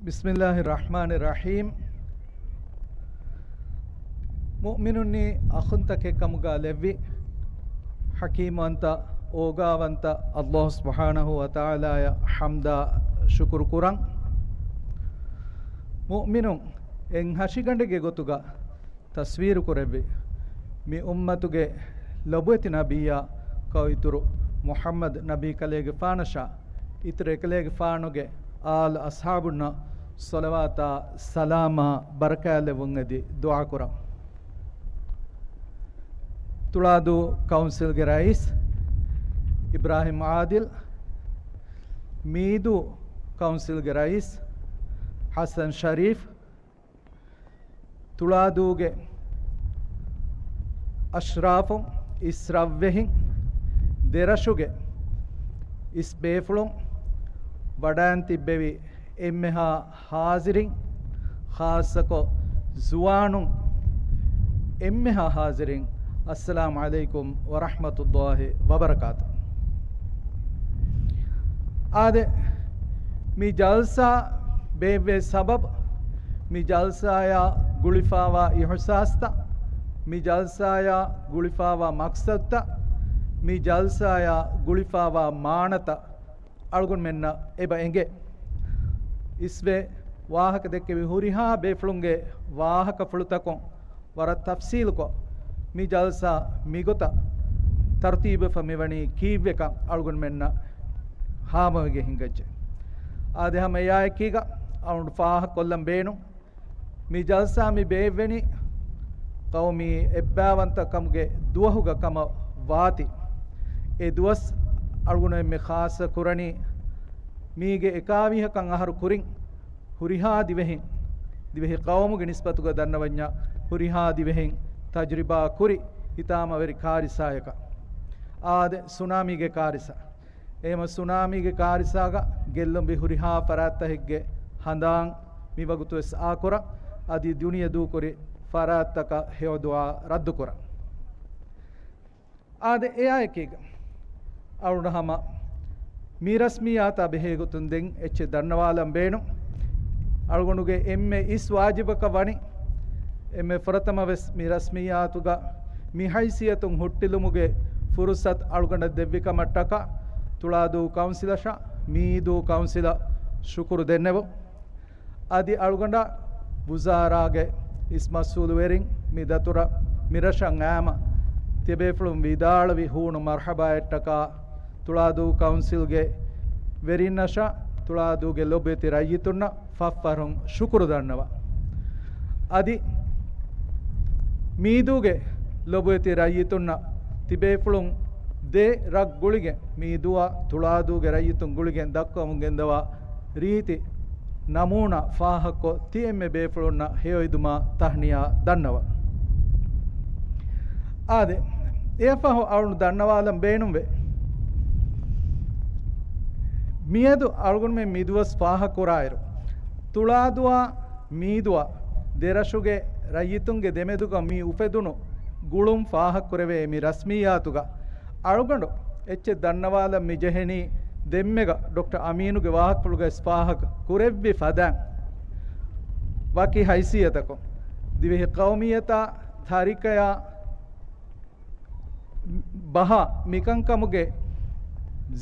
ބިސްމިއްލާހި ރަޙްމާނި ރަޙީމް. މުއުމިނުންނީ އަޚުންތަކެއް ކަމުގަ ލެއްވި ޙަކީމްވަންތަ، އޯގާވަންތަ އައްލާހު ސުބްޙާނަހު ވަތަޢާލާޔަށް ޙަމްދާ ޝުކުރު ކުރަން. މުއުމިނުން އެއް ހަށިގަނޑެއްގެ ގޮތުގަ ތަސްވީރު ކުރެއްވި މި އުއްމަތުގެ ލޮބުވެތި ނަބިއްޔާ ކައުއިތުރު މުޙައްމަދު ނަބީ ކަލޭގެފާނަށާ، އިތުރު އެކަލޭގެފާނުގެ އާލް އަޞްޙާބުންނަށް ޞަލަވާތާ ސަލާމާ ބަރަކާތްލެއްވުން އެދި ދުޢާ ކުރަން. ތުޅާދޫ ކައުންސިލްގެ ރައީސް އިބްރާހިމް އާދިލް، މީދޫ ކައުންސިލްގެ ރައީސް ޙަސަން ޝަރީފް، ތުޅާދޫގެ އަޝްރާފުން، އިސް ރަށްވެހިން، ދެރަށުގެ އިސް ބޭފުޅުން، ވަޑައިން ތިއްބެވި އެންމެހާ ޙާޟިރީން، ޚާއްޞަކޮށް ޒުވާނުން، އެންމެހާ ޙާޟިރީން، އައްސަލާމު ޢަލައިކުމް ވަރަޙްމަތުﷲި ވަބަރަކާތު. އާދެ، މި ޖަލްސާ ބޭއްވޭ ސަބަބު، މި ޖަލްސާޔާ ގުޅިފާވާ އިޙްސާސްތައް، މި ޖަލްސާޔާ ގުޅިފާވާ މަޤްޞަދުތައް، މި ޖަލްސާޔާ ގުޅިފާވާ މާނަތައް، އަޅުގަނޑުމެންނަށް އެބަ އެނގޭ. އިސްވެ ވާހަކަ ދެއްކެވި ހުރިހާ ބޭފުޅުންގެ ވާހަކަފުޅުތަކުން ވަރަށް ތަފްސީލުކޮށް، މި ޖަލްސާ މިގޮތަށް ތަރުތީބުވެފަ މިވަނީ ކީއްވެކަން އަޅުގަނޑުމެންނަށް ހާމަވެގެން ހިނގައްޖެ. އާދެ، ހަމަ އެއާއެކީގަ އަޅުގަނޑު ފާހަގަކޮށްލަން ބޭނުން. މި ޖަލްސާ މި ބޭއްވެނީ ޤައުމީ އެއްބާވަންތަކަމުގެ ދުވަހުގަ ކަމަށް ވާތީ، އެ ދުވަސް އަޅުގަނޑުމެން މި ޚާއްޞަ ކުރަނީ މީގެ އެކާވީހަކަށް އަހަރު ކުރިން ހުރިހާ ދިވެހިން، ދިވެހި ޤައުމުގެ ނިސްބަތުގަ ދަންނަވަންޏާ ހުރިހާ ދިވެހިން ތަޖުރިބާ ކުރި ހިތާމަވެރި ކާރިސާޔަކަށް. އާދެ، ސުނާމީގެ ކާރިސާ. އެހެމަ ސުނާމީގެ ކާރިސާގަ ގެއްލުންވި ހުރިހާ ފަރާތްތަކެއްގެ ހަނދާން މިވަގުތުވެސް އާކުރަން، އަދި ދުނިޔެ ދޫކުރި ފަރާތްތަކަށް ހެޔޮ ދުޢާ ރައްދުކުރަން. އާދެ، އެއާއެކީގަ އަޅުގަނޑު ހަމަ މި ރަސްމިއްޔާތާ ބެހޭގޮތުން ދެން އެއްޗެއް ދަންނަވާލަން ބޭނުން. އަޅުގަނޑުގެ އެންމެ އިސް ވާޖިބަކަށް ވަނީ، އެންމެ ފުރަތަމަވެސް މި ރަސްމިއްޔާތުގަ މި ހައިސިއްޔަތުން ހުއްޓިލުމުގެ ފުރުޞަތު އަޅުގަނޑަށް ދެއްވިކަމަށްޓަކާ ތުޅާދޫ ކައުންސިލަށާ މީދޫ ކައުންސިލަށް ޝުކުރު ދެންނެވުން. އަދި އަޅުގަނޑަށް ވުޒާރާގެ އިސް މަސްއޫލުވެރިން މި ދަތުރަށް މިރަށަށް އައިމަ ތިބޭފުޅުން ވިދާޅުވި ހޫނު މަރްޙަބާއަށްޓަކާ ތުޅާދޫ ކައުންސިލްގެ ވެރިންނަށާ ތުޅާދޫގެ ލޮބުވެތި ރައްޔިތުންނަށް ފަށްފަށުން ޝުކުރު ދަންނަވަން. އަދި މީދޫގެ ލޮބުވެތި ރައްޔިތުންނަށް ތިބޭފުޅުން ދެ ރަށް ގުޅިގެން، މީދޫއާ ތުޅާދޫގެ ރައްޔިތުން ގުޅިގެން ދައްކަމުން ގެންދަވާ ރީތި ނަމޫނާ ފާހަގަކޮށް، ތި އެންމެ ބޭފުޅުންނަށް ހެޔޮއިދުމާ ތަހްނިޔާ ދަންނަވަން. އާދެ، އެއަށްފަހު އަޅުން ދަންނަވާލަން ބޭނުންވޭ. މިއަދު އަޅުގަނޑުމެން މިދުވަސް ފާހަގަކުރާއިރު، ތުޅާދޫއާ މީދޫއާ ދެރަށުގެ ރައްޔިތުންގެ ދެމެދުގަ މި އުފެދުނު ގުޅުން ފާހަގަކުރެވޭ މި ރަސްމިއްޔާތުގަ އަޅުގަނޑު އެއްޗެއް ދަންނަވާލަން މިޖެހެނީ، ދެންމެގަ ޑޮކްޓަރ އަމީނުގެ ވާހަކަފުޅުގައި ފާހަގަ ކުރެއްވި ފަދައިން ވަކި ހައިސިއްޔަތަކުން ދިވެހި ޤައުމިއްޔަތާ ތާރީޚަޔާ ބަހާ މިކަންކަމުގެ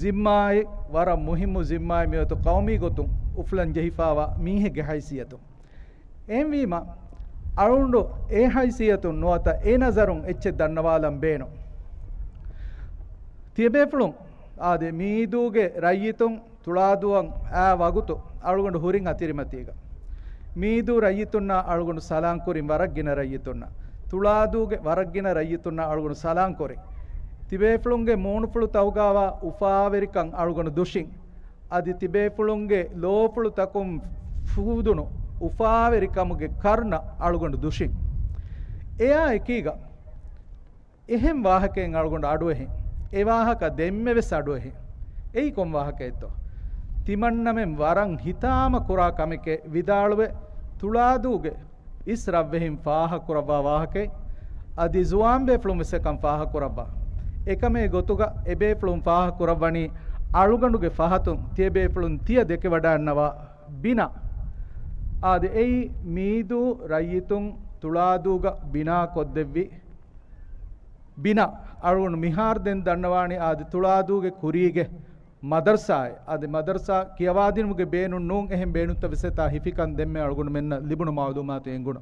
ޒިންމާއެއް، ވަރަށް މުހިއްމު ޒިންމާއެއް މިވަގުތު ޤައުމީ ގޮތުން އުފުލަން ޖެހިފާވާ މީހެއްގެ ހައިސިއްޔަތުން. އެހެންވީމަ، އަޅުގަނޑު އެ ހައިސިއްޔަތުން ނުވަތަ އެ ނަޒަރުން އެއްޗެއް ދަންނަވާލަން ބޭނުން. ތިޔަބޭފުޅުން އާދެ، މީދޫގެ ރައްޔިތުން ތުޅާދޫއަށް އައި ވަގުތު އަޅުގަނޑު ހުރިން އަތިރިމަތީގަ. މީދޫ ރައްޔިތުންނާ އަޅުގަނޑު ސަލާން ކުރިން ވަރަށް ގިނަ ރައްޔިތުންނަށް. ތުޅާދޫގެ ވަރަށް ގިނަ ރައްޔިތުންނަށް އަޅުގަނޑު ސަލާން ކުރިން. ތިބޭފުޅުންގެ މޫނުފުޅުތަކުގައިވާ އުފާވެރިކަން އަޅުގަނޑު ދުށިން. އަދި ތިބޭފުޅުންގެ ލޯފުޅުތަކުން ފޫދުނު އުފާވެރިކަމުގެ ކަރުނަ އަޅުގަނޑު ދުށިން. އެއާ އެކީގަ އެހެން ވާހަކައެއް އަޅުގަނޑު އަޑުއެހިން. އެ ވާހަކަ ދެންމެވެސް އަޑުއެހިން. އެއީ ކޮން ވާހަކައެއްތޯ؟ ތިމަންނަމެން ވަރަށް ހިތާމަ ކުރާ ކަމެކޭ ވިދާޅުވެ، ތުޅާދޫގެ އިސް ރަށްވެހިން ފާހަގަކުރައްވާ ވާހަކައެއް. އަދި ޒުވާންބޭފުޅުން ވެސް އެކަން ފާހަގަކުރައްވާ. އެކަމޭ ގޮތުގަ އެބޭފުޅުން ފާހަގަކުރައްވަނީ އަޅުގަނޑުގެ ފަހަތުން ތިޔަބޭފުޅުން ތިޔަ ދެކެވަޑައިންނަވާ ބިނާ. އާދެ، އެއީ މީދޫ ރައްޔިތުން ތުޅާދޫގަ ބިނާ ކޮށްދެއްވި ބިނާ. އަޅުގަނޑު މިހާރު ދެން ދަންނަވާނީ އާދެ، ތުޅާދޫގެ ކުރީގެ މަދަރްސާއެއް. އަދި މަދަރްސާ ކިޔަވާދިނުމުގެ ބޭނުން ނޫން، އެހެން ބޭނުންތައް ވެސް އެތާ ހިފިކަން ދެންމެ އަޅުގަނޑުމެންނަށް ލިބުނު މައުލޫމާތު އެނގުނު.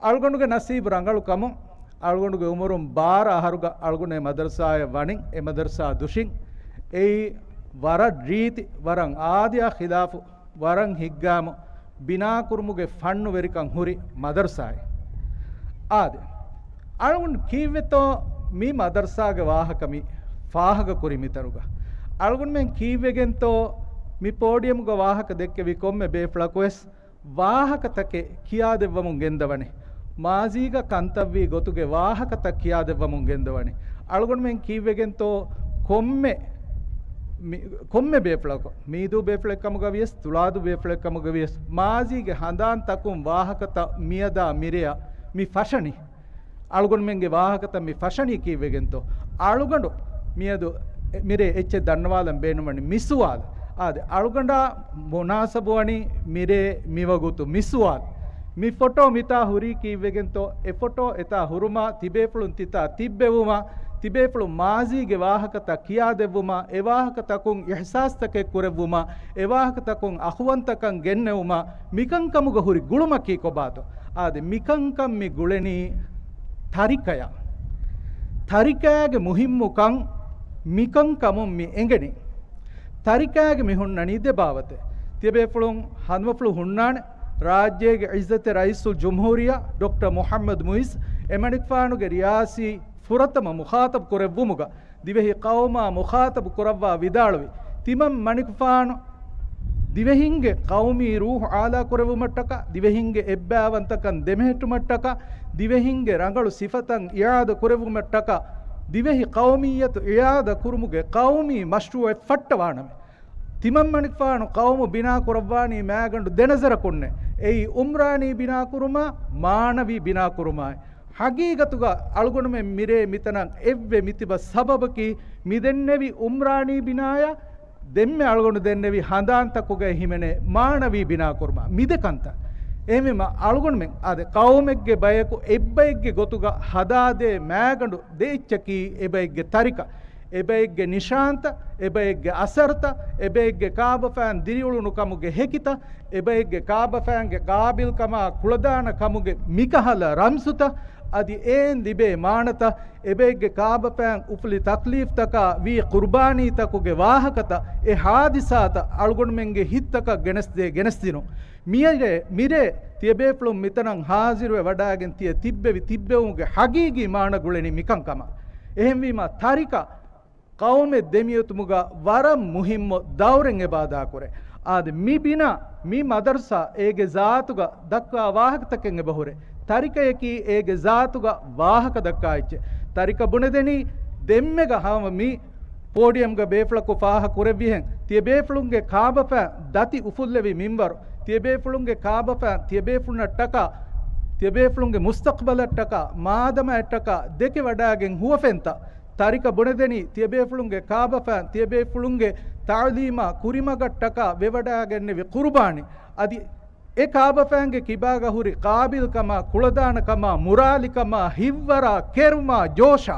އަޅުގަނޑުގެ ނަސީބު ރަނގަޅު ކަމުން، އަޅުގަނޑުގެ އުމުރުން ބާރަ އަހަރުގަ އަޅުގަނޑު އެ މަދަރްސާއަށް ވަނިން، އެ މަދަރްސާ ދުށިން. އެއީ ވަރަށް ރީތި، ވަރަށް އާދަޔާ ޚިލާފު، ވަރަށް ހިތްގައިމު ބިނާކުރުމުގެ ފަންނުވެރިކަން ހުރި މަދަރްސާއެއް. އާދެ، އަޅުގަނޑު ކީއްވެތޯ މި މަދަރްސާގެ ވާހަކަ މި ފާހަގަކުރި މިތަނުގަ؟ އަޅުގަނޑުމެން ކީއްވެގެންތޯ މި ޕޯޑިއަމުގަ ވާހަކަ ދެއްކެވި ކޮންމެ ބޭފުޅަކުވެސް ވާހަކަތަކެއް ކިޔާދެއްވަމުން ގެންދަވަނީ. މާޒީގަ ކަންތައްވީ ގޮތުގެ ވާހަކަތައް ކިޔާދެއްވަމުން ގެންދަވަނީ. އަޅުގަނޑުމެން ކީއްވެގެންތޯ ކޮންމެ، މި، ކޮންމެ ބޭފުޅަކު، މީދޫ ބޭފުޅެއް ކަމުގަ ވިޔަސް، ތުޅާދޫ ބޭފުޅެއް ކަމުގަ ވިޔަސް، މާޒީގެ ހަނދާންތަކުން ވާހަކަތައް މިއަދާ މިރެއަށް މި ފަށަނީ. އަޅުގަނޑުމެންގެ ވާހަކަތައް މި ފަށަނީ ކީއްވެގެންތޯ؟ އަޅުގަނޑު މިއަދު މިރޭ އެއްޗެއް ދަންނަވާލަން ބޭނުންވަނީ މި ސުވާލު. އާދެ، އަޅުގަނޑާ މުނާސަބުވަނީ މިރޭ މިވަގުތު މި ސުވާލު. މި ފޮޓޯ މިތާ ހުރީ ކީއްވެގެންތޯ؟ އެ ފޮޓޯ އެތާ ހުރުމާ، ތިބޭފުޅުން ތިތާ ތިއްބެވުމާ، ތިބޭފުޅުން މާޒީގެ ވާހަކަތައް ކިޔާދެއްވުމާ، އެ ވާހަކަތަކުން އިޙްސާސްތަކެއް ކުރެއްވުމާ، އެ ވާހަކަތަކުން އަޚުވަންތަކަން ގެންނެވުމާ، މިކަންކަމުގަ ހުރި ގުޅުމަކީ ކޮބާތޯ؟ އާދެ، މިކަންކަން މި ގުޅެނީ ތަރިކަޔާ. ތަރިކައިގެ މުހިއްމުކަން މިކަންކަމުން މި އެނގެނީ. ތަރިކައިގެ މި ހުންނަނީ ދެ ބާވަތެއް. ތިޔަބޭފުޅުން ހަނދުމަފުޅު ހުންނާނެ، ރާއްޖޭގެ ޢިއްޒަތްތެރި ރައީސުލްޖުމްހޫރިއްޔާ ޑޮކްޓަރ މުޙައްމަދު މުޢިއްޒު އެމަނިކުފާނުގެ ރިޔާސީ ފުރަތަމަ މުޚާޠަބު ކުރެއްވުމުގަ، ދިވެހި ޤައުމާ މުޚާޠަބު ކުރައްވާ ވިދާޅުވި، ތިމަން މަނިކުފާނު ދިވެހިންގެ ޤައުމީ ރޫޙު އާލާ ކުރެއްވުމަށްޓަކާ، ދިވެހިންގެ އެއްބައިވަންތަކަން ދެމެހެއްޓުމަށްޓަކާ، ދިވެހިންގެ ރަނގަޅު ސިފަތައް އިޢާދަ ކުރެއްވުމަށްޓަކާ، ދިވެހި ޤައުމިއްޔަތު އިޢާދަ ކުރުމުގެ ޤައުމީ މަޝްރޫޢެއް ފައްޓަވާނަމޭ. ތިމަން މަނިކުފާނު ޤައުމު ބިނާ ކުރައްވާނީ މައިގަނޑު ދެ ނަޒަރަކުންނޭ. އެއީ އުމްރާނީ ބިނާ ކުރުމާ، މާނަވީ ބިނާ ކުރުމާއި. ހަގީގަތުގަ އަޅުގަނޑުމެން މިރޭ މިތަނަށް އެއްވެ މިތިބަ ސަބަބަކީ، މިދެންނެވި އުމްރާނީ ބިނާޔާ، ދެންމެ އަޅުގަނޑު ދެންނެވި ހަނދާންތަކުގައި ހިމެނޭ މާނަވީ ބިނާ ކުރުމާ. މިދެ ކަންތައް. އެހެންވީމަ އަޅުގަނޑުމެން އާދެ، ޤައުމެއްގެ ބަޔަކު އެއްބައެއްގެ ގޮތުގަ ހަދާދޭ މައިގަނޑު ދެ އެއްޗަކީ އެބައެއްގެ ތަރިކަ، އެބައެއްގެ ނިޝާންތައް، އެބައެއްގެ އަސަރުތައް، އެބައެއްގެ ކާބަފައިން ދިރިއުޅުނު ކަމުގެ ހެކިތައް، އެބައެއްގެ ކާބަފައިންގެ ޤާބިލްކަމާ ކުޅަދާނަ ކަމުގެ މިކަހަލަ ރަމްޒުތައް، އަދި އެއިން ލިބޭ މާނަތައް، އެބައެއްގެ ކާބަފައިން އުފުލި ތަކްލީފްތަކާ ވީ ޤުރުބާނީތަކުގެ ވާހަކަތައް، އެ ހާދިސާތައް އަޅުގަނޑުމެންގެ ހިތްތަކަށް ގެނެސްދޭ ގެނެސްދިނުން. މިރޭ، މިރޭ ތިޔަބޭފުޅުން މިތަނަށް ހާޒިރުވެ ވަޑައިގެން ތިޔަ ތިއްބެވި ތިއްބެވުމުގެ ހަގީގީ މާނަ ގުޅެނީ މިކަންކަމަށް. އެހެންވީމަ ތަރިކަ ޤައުމެއް ދެމިއޮތުމުގަ ވަރަށް މުހިއްމު ދައުރެއް އެބަ އަދާކުރޭ. އާދެ، މި ބިނާ، މި މަދަރުސާ އޭގެ ޒާތުގަ ދައްކާ ވާހަކަތަކެއް އެބަހުރޭ. ތަރިކަޔަކީ އޭގެ ޒާތުގަ ވާހަކަ ދައްކާ އެއްޗެއް. ތަރިކަ ބުނެދެނީ ދެންމެގަ ހަމަ މި ޕޯޑިއަމްގަ ބޭފުޅަކު ފާހަ ކުރެއްވިހެން، ތިޔަބޭފުޅުންގެ ކާބަފައިން ދަތި އުފުއްލެވި މިންވަރު، ތިޔަބޭފުޅުންގެ ކާބަފައިން ތިޔަބޭފުޅުންނަށްޓަކާ، ތިޔަބޭފުޅުންގެ މުސްތަޤްބަލަށްޓަކާ، މާދަމާއަށްޓަކާ ދެކެ ވަޑައިގެން ހުވަފެންތައް، ތަރިކަ ބުނެދެނީ ތިޔަބޭފުޅުންގެ ކާބަފައިން ތިޔަބޭފުޅުންގެ ތަޢުލީމާ ކުރިމަގަށްޓަކާ ވެވަޑައިގެންނެވި ޤުރުބާނީ. އަދި އެ ކާބަފައިންގެ ކިބާގަ ހުރި ޤާބިލްކަމާ، ކުޅަދާނަކަމާ، މުރާލިކަމާ، ހިތްވަރާ، ކެރުމާ، ޖޯޝާ.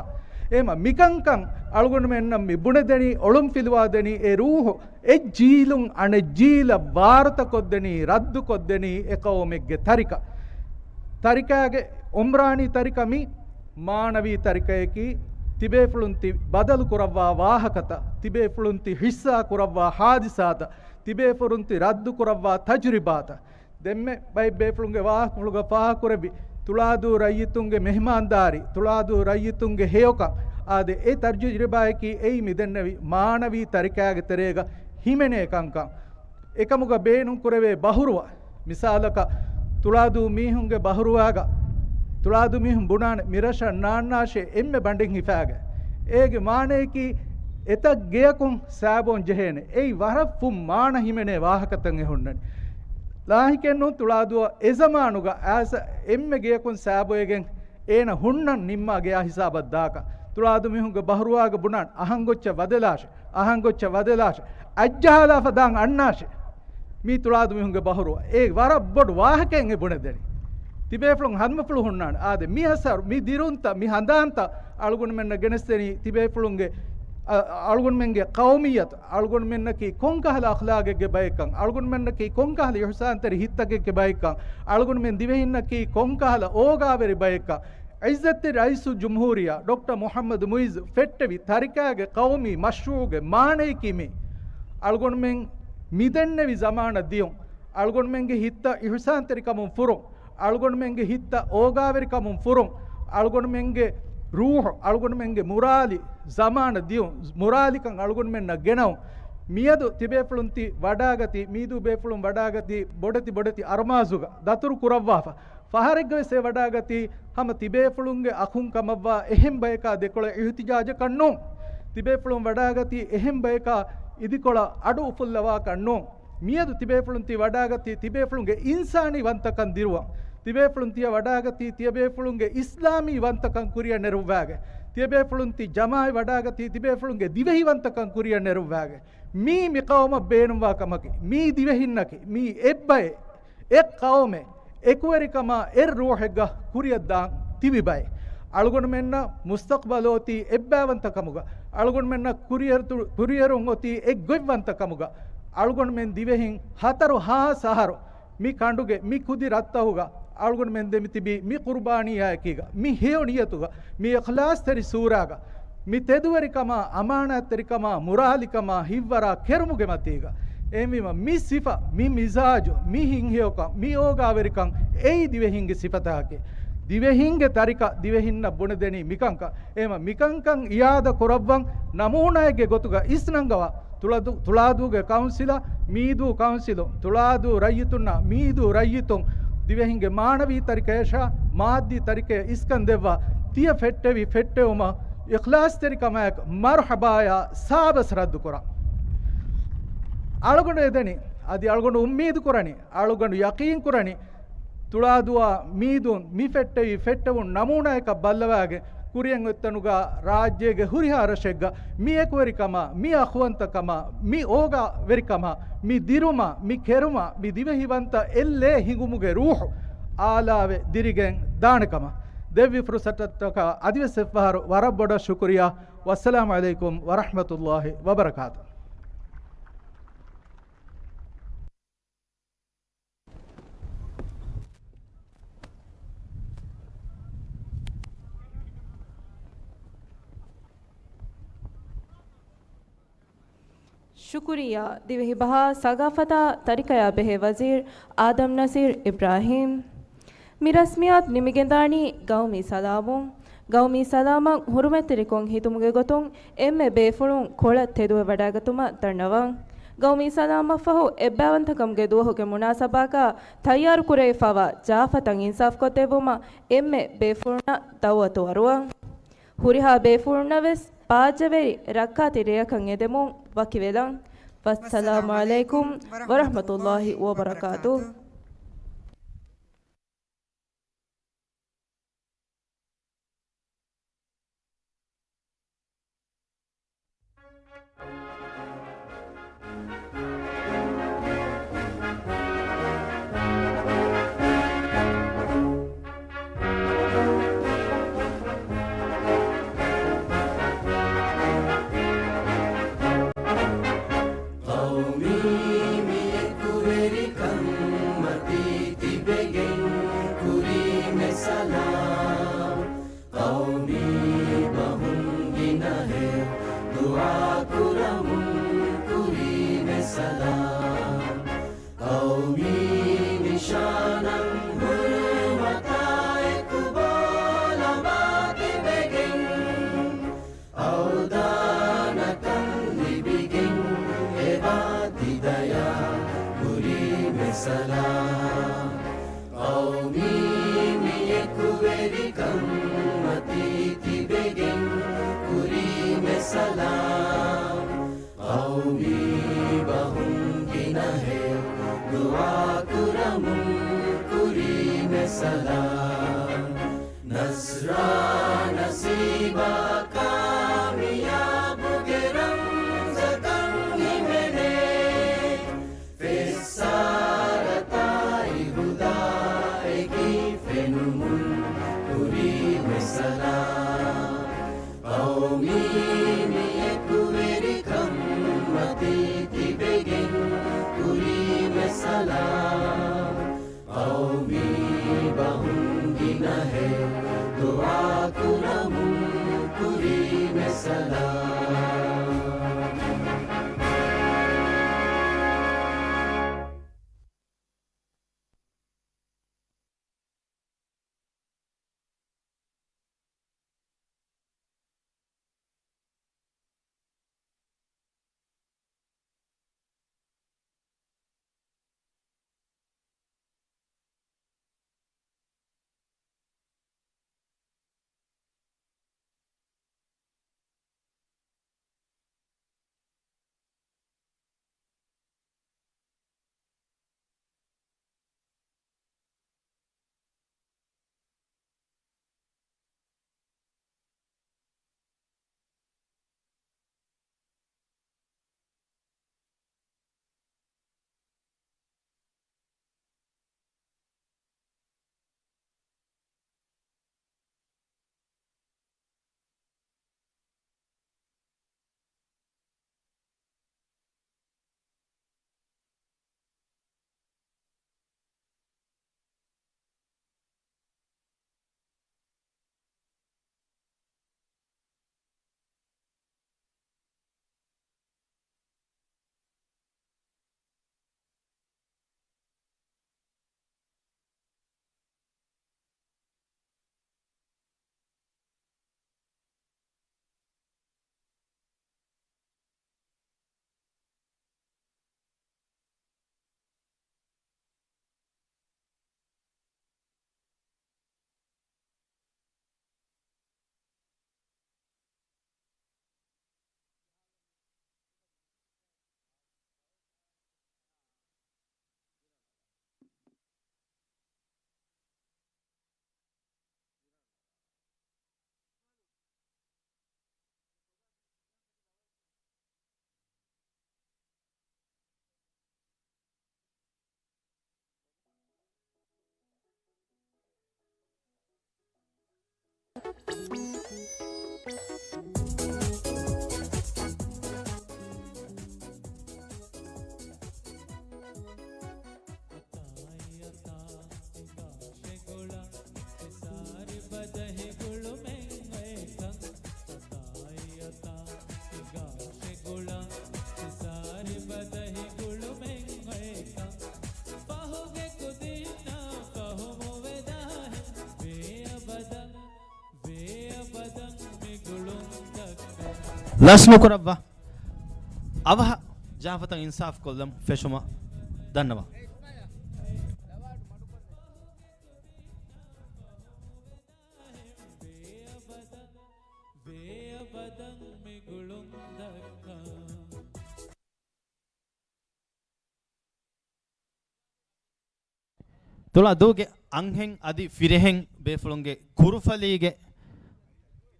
އެހެމަ މިކަންކަން އަޅުގަނޑުމެންނަށް މި ބުނެދެނީ، އޮޅުންފިލުވާދެނީ އެ ރޫޙު އެއްޖީލުން އަނެއްޖީލަށް ވާރުތަކޮށްދެނީ، ރައްދުކޮށްދެނީ އެ ޤައުމެއްގެ ތަރިކަ. ތަރިކާގެ އުމްރާނީ ތަރިކަ މި މާނަވީ ތަރިކައަކީ، ތިބޭފުޅުން ތި ބަދަލު ކުރައްވާ ވާހަކަތައް، ތިބޭފުޅުން ތި ހިއްސާ ކުރައްވާ ހާދިސާތައް، ތިބޭފުޅުން ތި ރައްދު ކުރައްވާ ތަޖުރިބާތައް. ދެންމެ ބައެއް ބޭފުޅުންގެ ވާހަކަފުޅުގަ ފާހަގަކުރެއްވި، ތުޅާދޫ ރައްޔިތުންގެ މެހްމާންދާރީ، ތުޅާދޫ ރައްޔިތުންގެ ހެޔޮކަން. އާދެ، އެ ތަޖުރިބާއަކީ އެއީ މިދެންނެވި މާނަވީ ތަރިކާގެ ތެރޭގަ ހިމެނޭ ކަންކަން. އެކަމުގަ ބޭނުންކުރެވޭ ބަހުރުވަ، މިސާލަކަށް، ތުޅާދޫ މީހުންގެ ބަހުރުވާގަ، ތުޅާދޫ މީހުން ބުނާނެ، މިރަށަށް ނާންނާށޭ އެންމެ ބަނޑެއް ހިފާގެން. އޭގެ މާނަޔަކީ، އެތައް ގެޔަކުން ސާބޯން ޖެހޭނެ. އެއީ ވަރަށް ފުން މާނަ ހިމެނޭ ވާހަކަތައް އެ ހުންނަނީ. ލާހިކެއްނޫން ތުޅާދޫއަށް އެ ޒަމާނުގަ އައިސް އެންމެ ގެޔަކުން ސާބޯވެގެން އޭނަ ހުންނަން ނިންމާ ގެޔާ ހިސާބަށް ދާކަށް. ތުޅާދޫ މީހުންގެ ބަހުރުވާގަ ބުނާން، އަހަންގޮއްޗަށް ވަދެލާށޭ، އަހަންގޮއްޗަށް ވަދެލާށޭ، އަތްޖަހާލާފަ ދާން އަންނާށޭ. މީ ތުޅާދޫ މީހުންގެ ބަހުރުވަ. އެ ވަރަށް ބޮޑު ވާހަކައެއް އެ ބުނެދެނީ. ތިބޭފުޅުން ހަނދުމަފުޅު ހުންނާނެ. އާދެ، މި އަސަރު، މި ދިރުންތައް، މި ހަނދާންތައް އަޅުގަނޑުމެންނަށް ގެނެސްދެނީ ތިބޭފުޅުންގެ، އަ، އަޅުގަނޑުމެންގެ ޤައުމިއްޔަތު، އަޅުގަނޑުމެންނަކީ ކޮންކަހަލަ އަޚްލާގެއްގެ ބައެއްކަން، އަޅުގަނޑުމެންނަކީ ކޮންކަހަލަ އިޙުސާންތެރި ހިތްތަކެއްގެ ބައެއްކަން، އަޅުގަނޑުމެން ދިވެހިންނަކީ ކޮންކަހަލަ އޯގާވެރި ބައެއްކަން. ޢިއްޒަތްތެރި ރައީސުލްޖުމްހޫރިއްޔާ ޑޮކްޓަރ މުޙައްމަދު މުޢިއްޒު ފެއްޓެވި ތަރިކާގެ ޤައުމީ މަޝްރޫޢުގެ މާނަޔަކީ މީ. އަޅުގަނޑުމެން މިދެންނެވި ޒަމާނަށް ދިޔުން، އަޅުގަނޑުމެންގެ ހިތްތައް އިޙުސާންތެރިކަމުން ފުރުން، އަޅުގަނޑުމެންގެ ހިތްތައް އޯގާވެރިކަމުން ފުރުން، އަޅުގަނޑުމެންގެ ރޫޙު، އަޅުގަނޑުމެންގެ މުރާލި ޒަމާނަށް ދިޔުން، މުރާލިކަން އަޅުގަނޑުމެންނަށް ގެނައުން. މިއަދު ތިބޭފުޅުން ތި ވަޑާގަތީ، މީދޫ ބޭފުޅުން ވަޑާގަތީ ބޮޑެތި ބޮޑެތި އަރުމާޒުގަ ދަތުރު ކުރައްވާފަ. ފަހަރެއްގަވެސް އެ ވަޑާގަތީ ހަމަ ތިބޭފުޅުންގެ އަޚުން ކަމަށްވާ އެހެން ބަޔަކާ ދެކޮޅަށް އިޙްތިޖާޖަކަށް ނޫން. ތިބޭފުޅުން ވަޑާގަތީ އެހެން ބަޔަކާ އިދިކޮޅަށް އަޑު އުފުއްލަވާކަށް ނޫން. މިއަދު ތިބޭފުޅުން ތި ވަޑާގަތީ ތިބޭފުޅުންގެ އިންސާނީ ވަންތަކަން ދިރުވަން. ތިބޭފުޅުން ތިޔަ ވަޑާގަތީ ތިޔަބޭފުޅުންގެ އިސްލާމީ ވަންތަކަން ކުރިއަށް ނެރުއްވާގެން. ތިޔަބޭފުޅުން ތި ޖަމާއި ވަޑާގަތީ ތިބޭފުޅުންގެ ދިވެހި ވަންތަކަން ކުރިއަށް ނެރުއްވާގެން. މީ މި ޤައުމަށް ބޭނުންވާ ކަމަކީ. މީ ދިވެހިންނަކީ. މީ އެއްބައެއް. އެއް ޤައުމެއް، އެކުވެރިކަމާ އެއް ރޫޙެއްގަ ކުރިއަށްދާން ތިބި ބައެއް. އަޅުގަނޑުމެންނަށް މުސްތަޤްބަލު އޮތީ އެއްބައިވަންތަކަމުގަ، އަޅުގަނޑުމެންނަށް ކުރިއެރު-، ކުރިއެރުން އޮތީ އެއްގޮތްވަންތަކަމުގަ. އަޅުގަނޑުމެން ދިވެހިން ހަތަރު ހާސް އަހަރު މި ކަނޑުގެ މި ކުދި ރަށްތަކުގަ އަޅުގަނޑުމެން ދެމިތިބީ މި ޤުރުބާނީއާއެކީގަ، މި ހެޔޮ ނިޔަތުގަ، މި އިޚްލާޞްތެރި ސޫރާގަ، މި ތެދުވެރިކަމާ، އަމާނާތްތެރިކަމާ، މުރާލިކަމާ ހިތްވަރާ ކެރުމުގެ މަތީގަ. އެހެންވީމަ، މި ސިފަ، މި މިޒާޖު، މި ހިތްހެޔޮކަން، މި އޯގާވެރިކަން އެއީ ދިވެހިންގެ ސިފަތަކެއް. ދިވެހިންގެ ތަރިކަ ދިވެހިންނަށް ބުނެދެނީ މިކަންކަން. އެހެންވީމަ، މިކަންކަން އިއާދަ ކުރައްވަން ނަމޫނާއެއްގެ ގޮތުގަ އިސްނަންގަވާ. ތުޅާދޫ، ތުޅާދޫގެ ކައުންސިލަށް، މީދޫ ކައުންސިލުން، ތުޅާދޫ ރައްޔިތުންނަށް، މީދޫ ރައްޔިތުން ދިވެހިންގެ މާނަވީ ތަރިކަޔަށާ މާއްދީ ތަރިކަޔަށް އިސްކަން ދެއްވާ. ތިޔަ ފެއްޓެވި ފެއްޓެވުމަށް އިޚްލާޞްތެރިކަމާއެކު މަރުޙަބާޔާ ސާބަސް ރައްދުކުރަން. އަޅުގަނޑު އެދެނީ، އަދި އަޅުގަނޑު އުއްމީދު ކުރަނީ، އަޅުގަނޑު ޔަޤީން ކުރަނީ، ތުޅާދުއާ މީދޫން މި ފެއްޓެވި ފެއްޓެވުން ނަމޫނާއަކަށް ބައްލަވާގެން، ކުރިއަށް އޮތްތަނުގަ ރާއްޖޭގެ ހުރިހާ ރަށެއްގަ މި އެކުވެރިކަމާ، މި އަޚުވަންތަކަމާ، މި އޯގާވެރިކަމާ، މި ދިރުމާ، މި ކެރުމާ، މި ދިވެހިވަންތަ އެއްލޭ ހިނގުމުގެ ރޫޙު އާލާވެ ދިރިގެން ދާނެކަމަށް ދެއްވި ފުރުޞަތަށްޓަކާ އަދިވެސް އެއްފަހަރު ވަރަށް ބޮޑަށް ޝުކުރިއްޔާ. ވައްސަލާމު ޢަލައިކުމް ވަރަޙްމަތުﷲި ވަބަރަކާތު. ޝުކުރިއްޔާ ދިވެހި ބަހާ ސަގާފަތާ ތަރިކަޔާ ބެހޭ ވަޒީރު އާދަމް ނަސީރު އިބްރާހީމް. މި ރަސްމިއްޔާތު ނިމިގެންދާނީ ގައުމީ ސަލާމުން. ގައުމީ ސަލާމަށް ހުރުމަތްތެރިކޮށް ހިތުމުގެ ގޮތުން އެންމެ ބޭފުޅުން ކޮޅަށް ތެދުވެވަޑައިގަތުމަށް ދަންނަވަން. ގައުމީ ސަލާމަށްފަހު އެއްބައިވަންތަކަމުގެ ދުވަހުގެ މުނާސަބާގަ ތައްޔާރުކުރެވިފައިވާ ޖާފަތައް އިންސާފުކޮށްދެއްވުމަށް އެންމެ ބޭފުޅުންނަށް ދައުވަތު އަރުވަން. ހުރިހާ ބޭފުޅުންނަށް ވެސް ބާއްޖަވެރި ރައްކާތެރި ރެއަކަށް އެދެމުން ވަކިވެލަން. ވައްސަލާމު ޢަލައިކުމް ވަރަޙްމަތުﷲި ވަބަރަކާތުހު. ޤައުމީ މި އެކުވެރިކަން މަތީ ތިބެގެން ކުރީމެ ސަލާމް. ޤައުމީ ބަހުން ގިނަހެ ދުޢާ ކުރަމުން ކުރީމެ ސަލާމް. ޤައުމީ ނިޝާނަށް ހުރުމަތާ އެކުބޯ ލަމާ ތިބެގެން، އަވްދާނަކަން ލިބިގެން އެބާ ތިދަޔާ ކުރީމެ ސަލާމް. ޤައުމީ މި އެކުވެރިކަން މަތީ ތިބެގެން ކުރީމެ ސަލާމް. ޤައުމީ ބަހުން މީ މި އެކުވެރިކަން މަތީ ތިބެގެން ކުރީމެ ސަލާމް. ޤައުމީ ބަހުން ގިނަހެއް ދުޢާ ކުރަމުން ކުރީމެ ސަލާމް. ލަސްނުކުރައްވާ. އަވަހަށް ޖާފަތަށް އިންސާފް ކޮށްލަން ފެށުމަށް ދަންނަވާ. ތުޅާދޫގެ އަންހެން އަދި ފިރިހެން ބޭފުޅުންގެ ކުރުފަލީގެ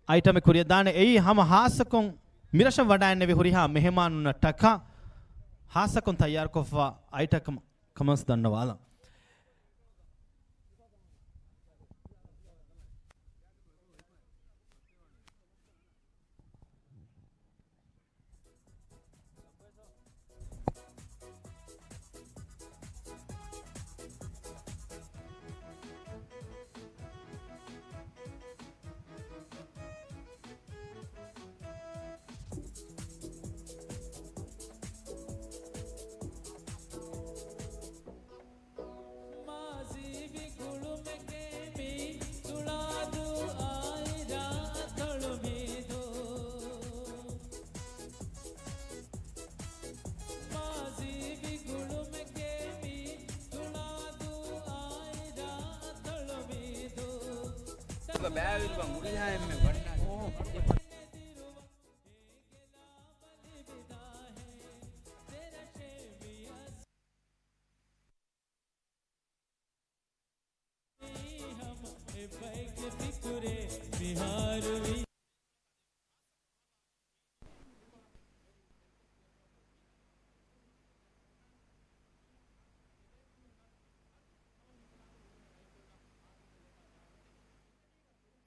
އައިޓަމެއް ކުރިއަށް ދާނެ. އެއީ ހަމަ ހާއްސަކޮށް މިރަށަށް ވަޑައިންނެވި ހުރިހާ މެހެމާނުންނަށް ޓަކާ ހާއްސަކޮށް ތައްޔާރުކޮށްފަ އައިޓަކަމަށް ކަމަސް ދަންނަވާލަން. ބައިވެރިވާ މުރިހާ އެންމެ ވަންނާނެ.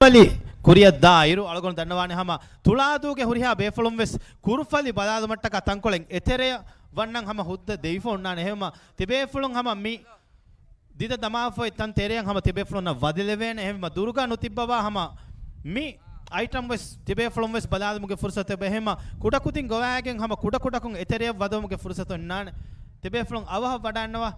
އަލި ކުރިއަށް ދާ އިރު އަޅުގަނޑު ދަންނަވާނެ ހަމަ ތުޅާދޫގެ ހުރިހާ ބޭފުޅުން ވެސް ކުރުފަލި ބަލާލުމަށްޓަކާ ތަންކޮޅެއް އެތެރެއަށް ވަންނަން ހަމަ ހުއްދަ ދެވިފަ އޮންނާނެ. އެހެންވީމަ ތިބޭފުޅުން ހަމަ މި ދިދަ ދަމާފައި ތަން ތެރެއަށް ހަމަ ތިބޭފުޅުންނަށް ވަދެލެވޭނެ. އެހެންވީމަ ދުރުގަ ނުތިއްބަވާ ހަމަ މި އައިޓަމް ވެސް ތިބޭފުޅުން ވެސް ބަލާލުމުގެ ފުރުސަތެއް އެބަ. އެހެންވީމަ ކުޑަކުދިން ގޮވާގެން ހަމަ ކުޑަކުޑަކުން އެތެރެއަށް ވަދެވުމުގެ ފުރުސަތު އޮންނާނެ. ތިބޭފުޅުން އަވަހަށް ވަޑައިގަންނަވާ.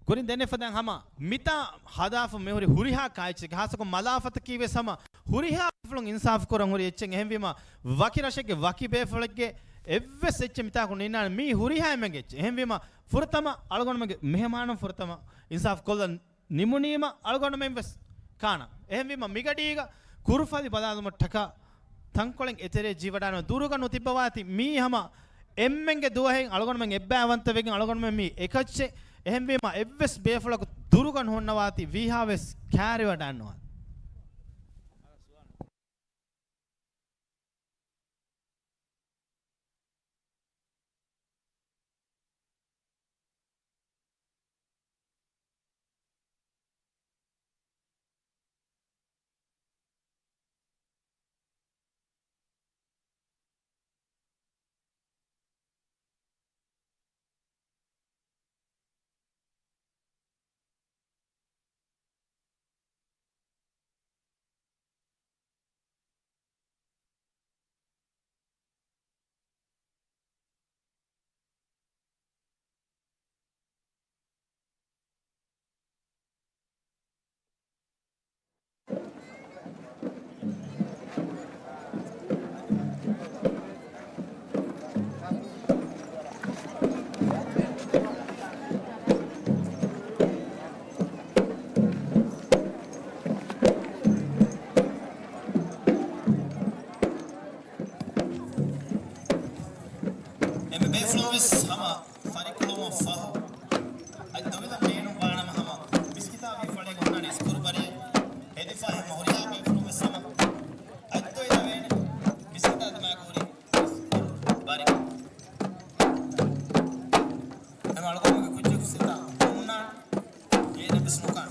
ކުރިން ދެންނެވިފަދައިން ހަމަ މިތާ ހަދާފަ މިހުރި ހުރިހާ ކާއެއްޗެއް، ހާއްސަކޮށް މަލާފަތަކީ ވެސް ހަމަ ހުރިހާ ބޭފުޅުން އިންސާފު ކުރަން ހުރި އެއްޗެއް. އެހެންވީމަ ވަކި ރަށެއްގެ ވަކި ބޭފުޅެއްގެ އެއްވެސް އެއްޗެއް މިތާކު ނިންނާނެ. މީ ހުރިހާ އެންމެންގެ އެއްޗެއް. އެހެންވީމަ ފުރަތަމަ އަޅުގަނޑުމެންގެ މެހެމާނުން ފުރަތަމަ އިންސާފު ކޮށްލަން ނިމުނީމަ އަޅުގަނޑުމެން ވެސް ކާނަން. އެހެންވީމަ މިގަޑީގަ ކުރުފަލި ބަލާލުމަށްޓަކާ ތަންކޮޅެއް އެތެރެއަށް ޖީވަޑާނަމަ ދުރުގަ ނުތިއްބަވާތި މީ ހަމަ އެންމެންގެ ދުވަހެއް އަޅުގަނޑުމެން އެއްބައިވަންތަވެގެން އަޅުގަނޑުމެން މީ އެކައްޗެއް. އެހެންވީމަ އެއްވެސް ބޭފުޅަކު ދުރުގަ ނުހުންނަވާތި ވީހާވެސް ކާރިވަޑާންނުވާ. އެންމެ ބޭފުޅުން ވެސް ހަމަ ފަރިކުޅުމަށް ފަހު، އަތް ދޮވިލަން ބޭނުން ވާނަމަ ހަމަ މިސްކިތާ ވީ ފަޅެއް އޮންނާނެ އިސްކުރު ބަރެއް ހެދިފަ ހަމަ ހުރިހާ ބޭފުޅުން ވެސް ހަމަ އަތް ދޮވިލަވޭނެ. މިސްކިތާ ދިމާގު ހުރި އިސްކުރު ބަރެއް. ހަމަ އަޅުގަނޑުގެ ކުއްޖަކު ސިތާ އޮންނާނެ. އޭނަ ވެސް ނުކާނެ.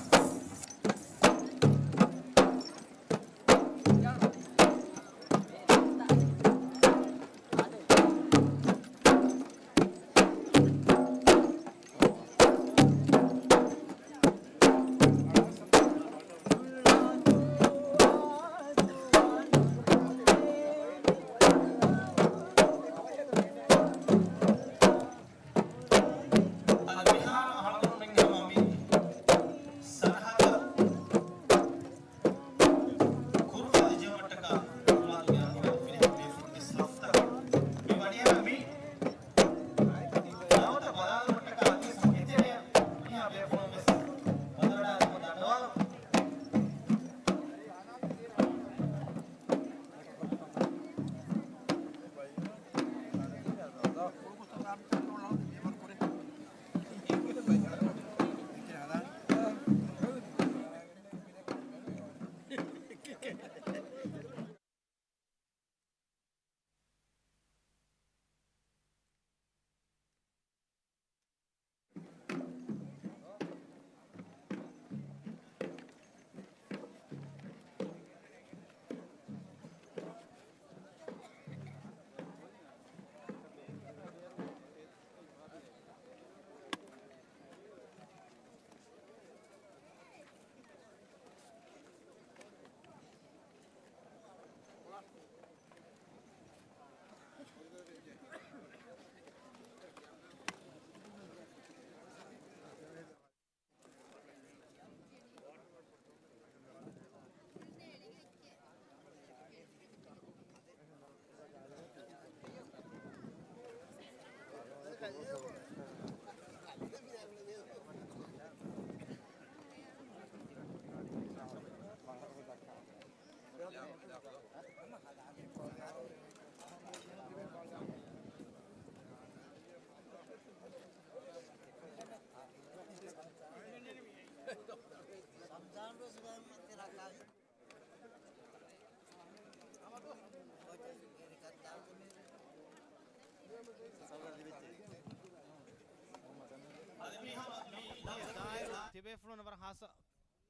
ބޭފުޅުން ވަރަށް ހާއްސަ،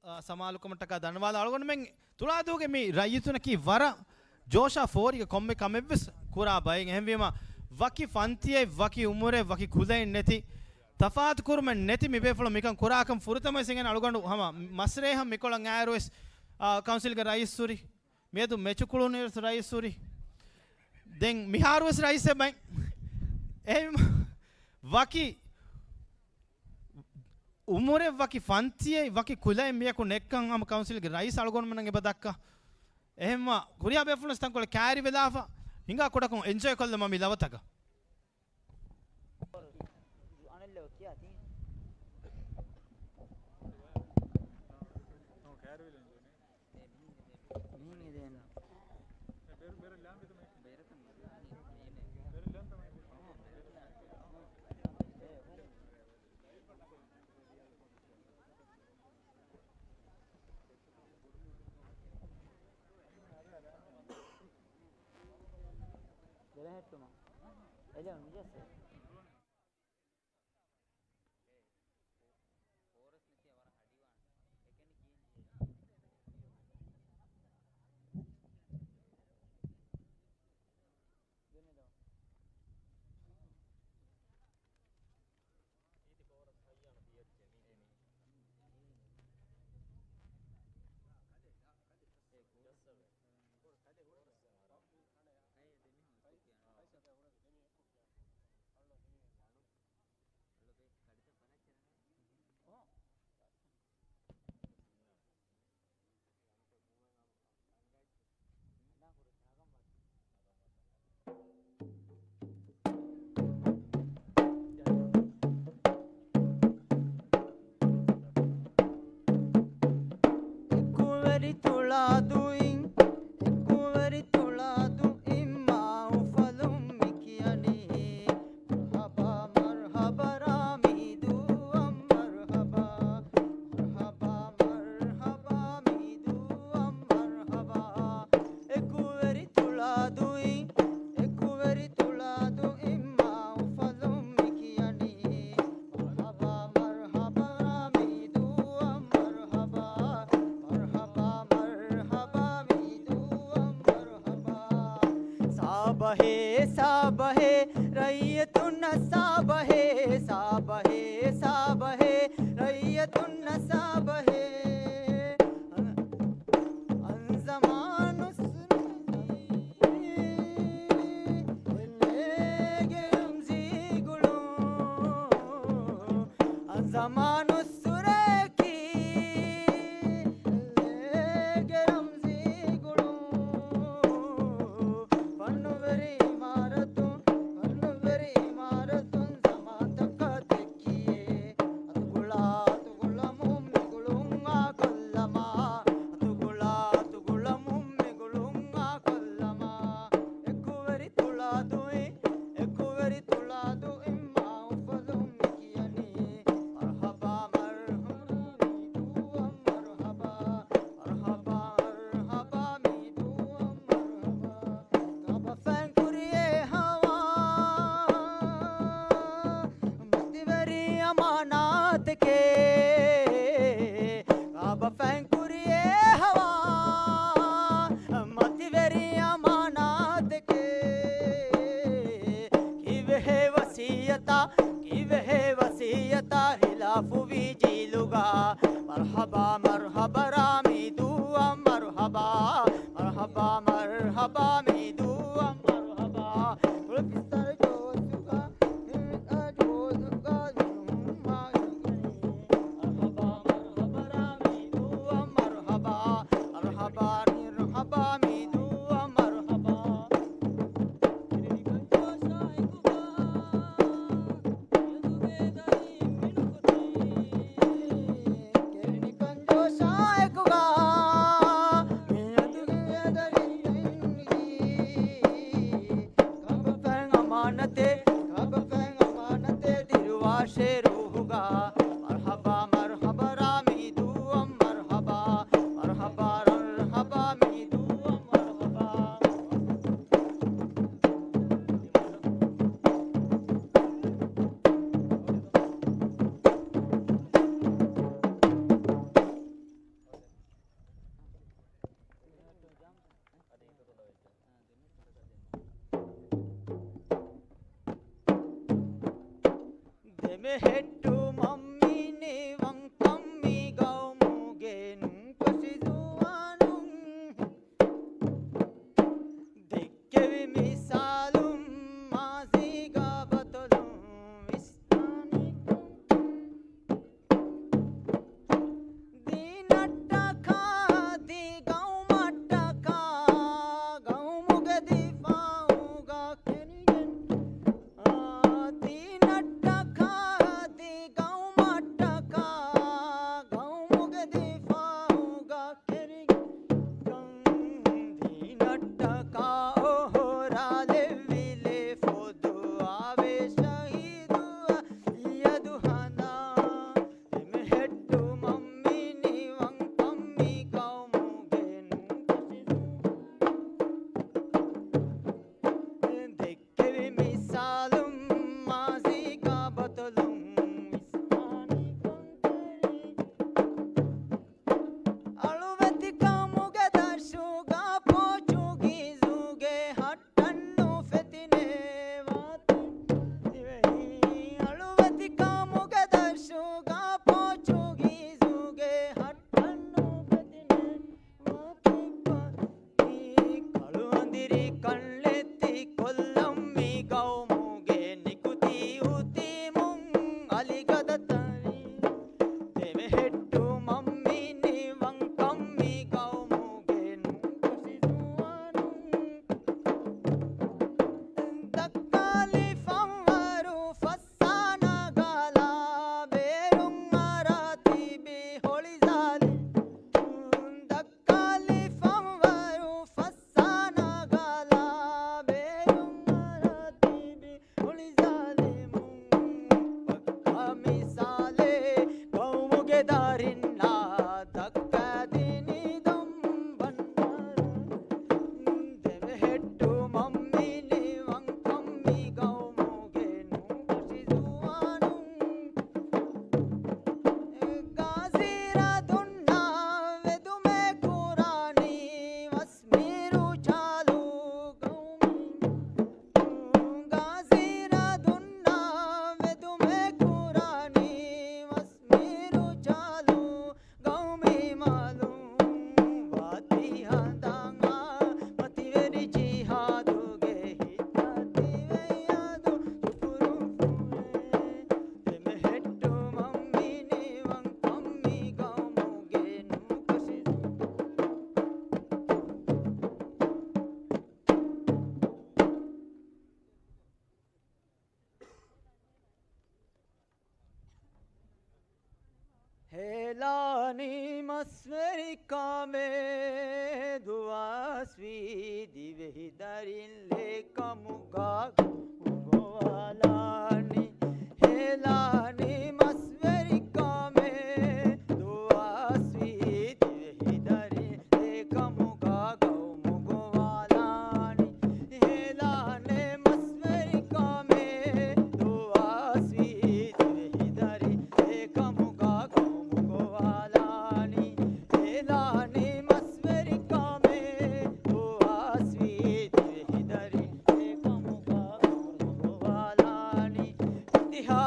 އާ، ސަމާލުކަމަށްޓަކާ ދަންނަވާލާ. އަޅުގަނޑުމެން ތުޅާދޫގެ މި ރައްޔިތުންނަކީ ވަރަށް ޖޯޝާ ފޯރިގެ ކޮންމެ ކަމެއްވެސް ކުރާ ބައެއް. އެހެންވީމަ، ވަކި ފަންތިއެއް، ވަކި އުމުރެއް، ވަކި ކުލައެއް ނެތި، ތަފާތު ކުރުމެއް ނެތި މި ބޭފުޅުން މިކަން ކުރާކަން ފުރަތަމަވެސް އިނގޭނެ. އަޅުގަނޑު ހަމަ މަސްރޭހަށް މިކޮޅަށް އައިއިރުވެސް، އާ، ކައުންސިލްގެ ރައީސް ހުރި، މިއަދު މެޗު ކުޅުނުއިރު ރައީސް ހުރި. ދެން މިހާރުވެސް ރައީސެއް ބައި. އެހެން ވަކި އުމުރެއް، ވަކި ފަންތިއެއް، ވަކި ކުލައެއް މިޔަކު ނެއްކަން ހަމަ ކައުންސިލްގެ ރައީސް އަޅުގަނޑުމެންނަށް އެބަ ދައްކާ. އެހެންވާ ކުރިހާ ބޭފުޅުން ތަންކޮޅެއް ކައިރިވެލާފަ ހިނގާ ކުޑަކޮށް އެންޖޮއި ކޮށްލަމާ މި ލަވަތަކަށް. އަނެއް ލޯ ކިޔާ ތީ. މީން އެދޭން. ދެރަހެއްޓުމަށް. އެލެވެން މިޖައްސޭ. އެކުވެރި ތުޅާދުއިން، އެކުވެރި ތުޅާދުއިން މާ އުފަލުން މި ކިޔަނީ. މަރްޙަބާ، މަރްޙަބާ ރާމީ ދޫއަށް މަރްޙަބާ. މަރްޙަބާ، މަރްޙަބާ މީ ދޫއަށް މަރްޙަބާ. އެކުވެރި ތުޅާދުއިން، އެކުވެރި ތުޅާދުއިން މާ އުފަލުން މި ކިޔަނީ. މަރްޙަބާ، މަރްޙަބާ ރާމީ ދޫއަށް މަރްޙަބާ. މަރްޙަބާ، މަރްޙަބާ މީ ދޫއަށް މަރްޙަބާ. ސާބަހޭ، ސާބަހޭ، ރައްޔިތުންނަށް ސާބަހޭ، ސާބަހޭ، ސާބަހޭ، ރައްޔިތުންނަށް ސާބަހޭ. އަންޒަމާނު ސުރަކީ، އެލޭގެ ރަމްޒީ ގުޅުން. އަންޒަމާނު ސުރަކީ، އެލޭގެ ރަމްޒީ ގުޅުން. ފަންނުވެރި އިމާރަތުން، ފަންނުވެރި އިމާރަތުން ޒަމާންތަކަށް ދެއްކިޔޭ. އަތުގުޅާ، އަތުގުޅަމުން މިގުޅުން އާކޮށްލަމާ. އަތުގުޅާ، އަތުގުޅަމުން މިގުޅުން އާކޮށްލަމާ. އެކުވެރި ތުޅާދުއިން، އެކުވެރި ތުޅާދުއިން މާ އުފަލުން މި ކިޔަނީ. މަރްޙަބާ، މަރްޙަބާ މީ ދޫއަށް މަރްޙަބާ. މަރްޙަބާ، މަރްޙަބާ މީ ދޫއަށް މަރްޙަބާ. ކާބަފައިން ކުރިޔޭ ހަވާ، މަތިވެރި އަމާނާތެކޭ. ކާބަފައިން ކުރިޔޭ ހަވާ، މަތިވެރި އަމާނާތެކޭ. ކީއްވެހޭ ވަސިއްޔަތާ، ކީއްވެހޭ ވަސިއްޔަތާ ހިލާފުވީ ޖީލުގަ. މަރްޙަބާ، މަރްޙަބާ ރާމީ ދޫއަށް މަރްޙަބާ. މަރްޙަބާ، މަރްޙަބާ މީ ދޫއަށް މަރްޙަބާ. ކުޅަފިސްތަރު ޖޯސުގަ، ހިނގާ ޖޯސުގަ މަރްޙަބާ، މަރްޙަބާ ރާމީ ދޫއަށް މަރްޙަބާ. މަރްޙަބާ، މަރްޙަބާ މީ ދޫއަށް މަރްޙަބާ. ކާބަފައިން އަމާނަތެއް، ކާބަފައިން އަމާނަތެއް ދިރުވާށޭ ރޫޙުގަ. މަރްޙަބާ، މަރްޙަބާ ރާމީ ދޫއަށް މަރްޙަބާ. މަރްޙަބާ، މަރްޙަބާ މީ ދޫއަށް މަރްޙަބާ. ހެއްޓުމަށް މިނިވަންކަން މި ގައުމުގެ ނުންކަށި ޒުވާނުން. ދެއްކެވި މިސާލުން މާޒީގަ ބަތޮލުން ވިސްނާނީކަން. ދީނަށްޓަކާ ދި ގައުމަށްޓަކާ ގައުމުގެ ދިފާއުގަ ކެރިގެން. އާ، ދީނަށްޓަކާ ދި ގައުމަށްޓަކާ ގައުމުގެ ދިފާއުގަ ކެރިގެން. ދީނަށްޓަކާ އޮހޮރާލެއްވިލެ ފޮދު އާވޭ ޝަހީދު އަލީ އަދު ހަނދާން. ދެމެހެއްޓުމަށް މިނިވަންކަން މި ގައުމުގެ ނުންކަށި ޒުވާނުން. ދެއްކެވި މިސާލުން މާޒީގަ ބަތޮލުން ވިސްނާނީކަން ކެރި. އަޅުވެތިކަމުގެ ދަށުގަ ޕޯޗުގީޒުގެ ހައްޓަށް ނުފެތިނޭ ވާތީ ދިވެހި. އަޅުވެތިކަމުގެ ދަށުގަ ޕޯޗުގީޒުގެ ހައްޓަށް ނުފެތިނޭ ވާތީ ކަޅު އަނދިރި ކަންނެތި ކޮށްލަން މި ގައުމުގެ ނިކުތީ އުތީމުން އަލިގަދަ ތަރި. ދެމެހެއްޓުމަށް މިނިވަންކަން މި ގައުމުގެ ނުންކަށި ޒުވާނުން. ދައްކާލި ފަންވަރު ފައްސާ ނަގާލާ ބޭރުން އަރާ ތިބި ހޮޅި ޒާލިމުން. ދައްކާލި ފަންވަރު ފައްސާ ނަގާލާ ބޭރުން އަރާ ތިބި ހޮޅި ޒާލިމުން. ޕައްކާ މިސާލެއް ގައުމުގެ ދަރިންނާ ދައްކާދިނީ ދޮން ބަންޑާރަ. ދެމެހެއްޓުމަށް މިނިވަންކަން މި ގައުމުގެ ނުންކަށި ޒުވާނުން. ގާޒީ ރަދުންނާ ވެދުމެއް ކުރާނީ ވަސްމީރު ޗާލު ގައުމީ. ގާޒީ ރަދުންނާ ވެދުމެއް ކުރާނީ ވަސްމީރު ޗާލު ގައުމީ މަލުން. ވާތީ ހަނދާން އާ މަތިވެރި ޖިހާދުގެ ހިތްތައް ތިވެޔާދު ސުކުރު ފުރޭ. ދެމެހެއްޓުމަށް މިނިވަންކަން މި ގައުމުގެ ނުންކަށި ހޭލާނީ މަސްވެރިކަމެއް ދުވަސްވީ ދިވެހިދަރިން ލޭކަމުގަ ގޮވާލާނީ. ހޭލާނީ މަސްވެރިކަމެއް ދުވަސްވީ ދިވެހިދަރިން އެކަމުގަ ގައުމު ގޮވާލާނީ. ހޭލާނެ މަސްވެރިކަމެއް ދުވަސްވީ ދިވެހިދަރިން އެކަމުގަ ގައުމު ގޮވާލާނީ. ހޭލާނެ މަސްވެރިކަމެއް ދުވަސްވީ ދިވެހިދަރިން އެކަމުގަ ގައުމު ގޮވާލާނީ. އިންތިހާ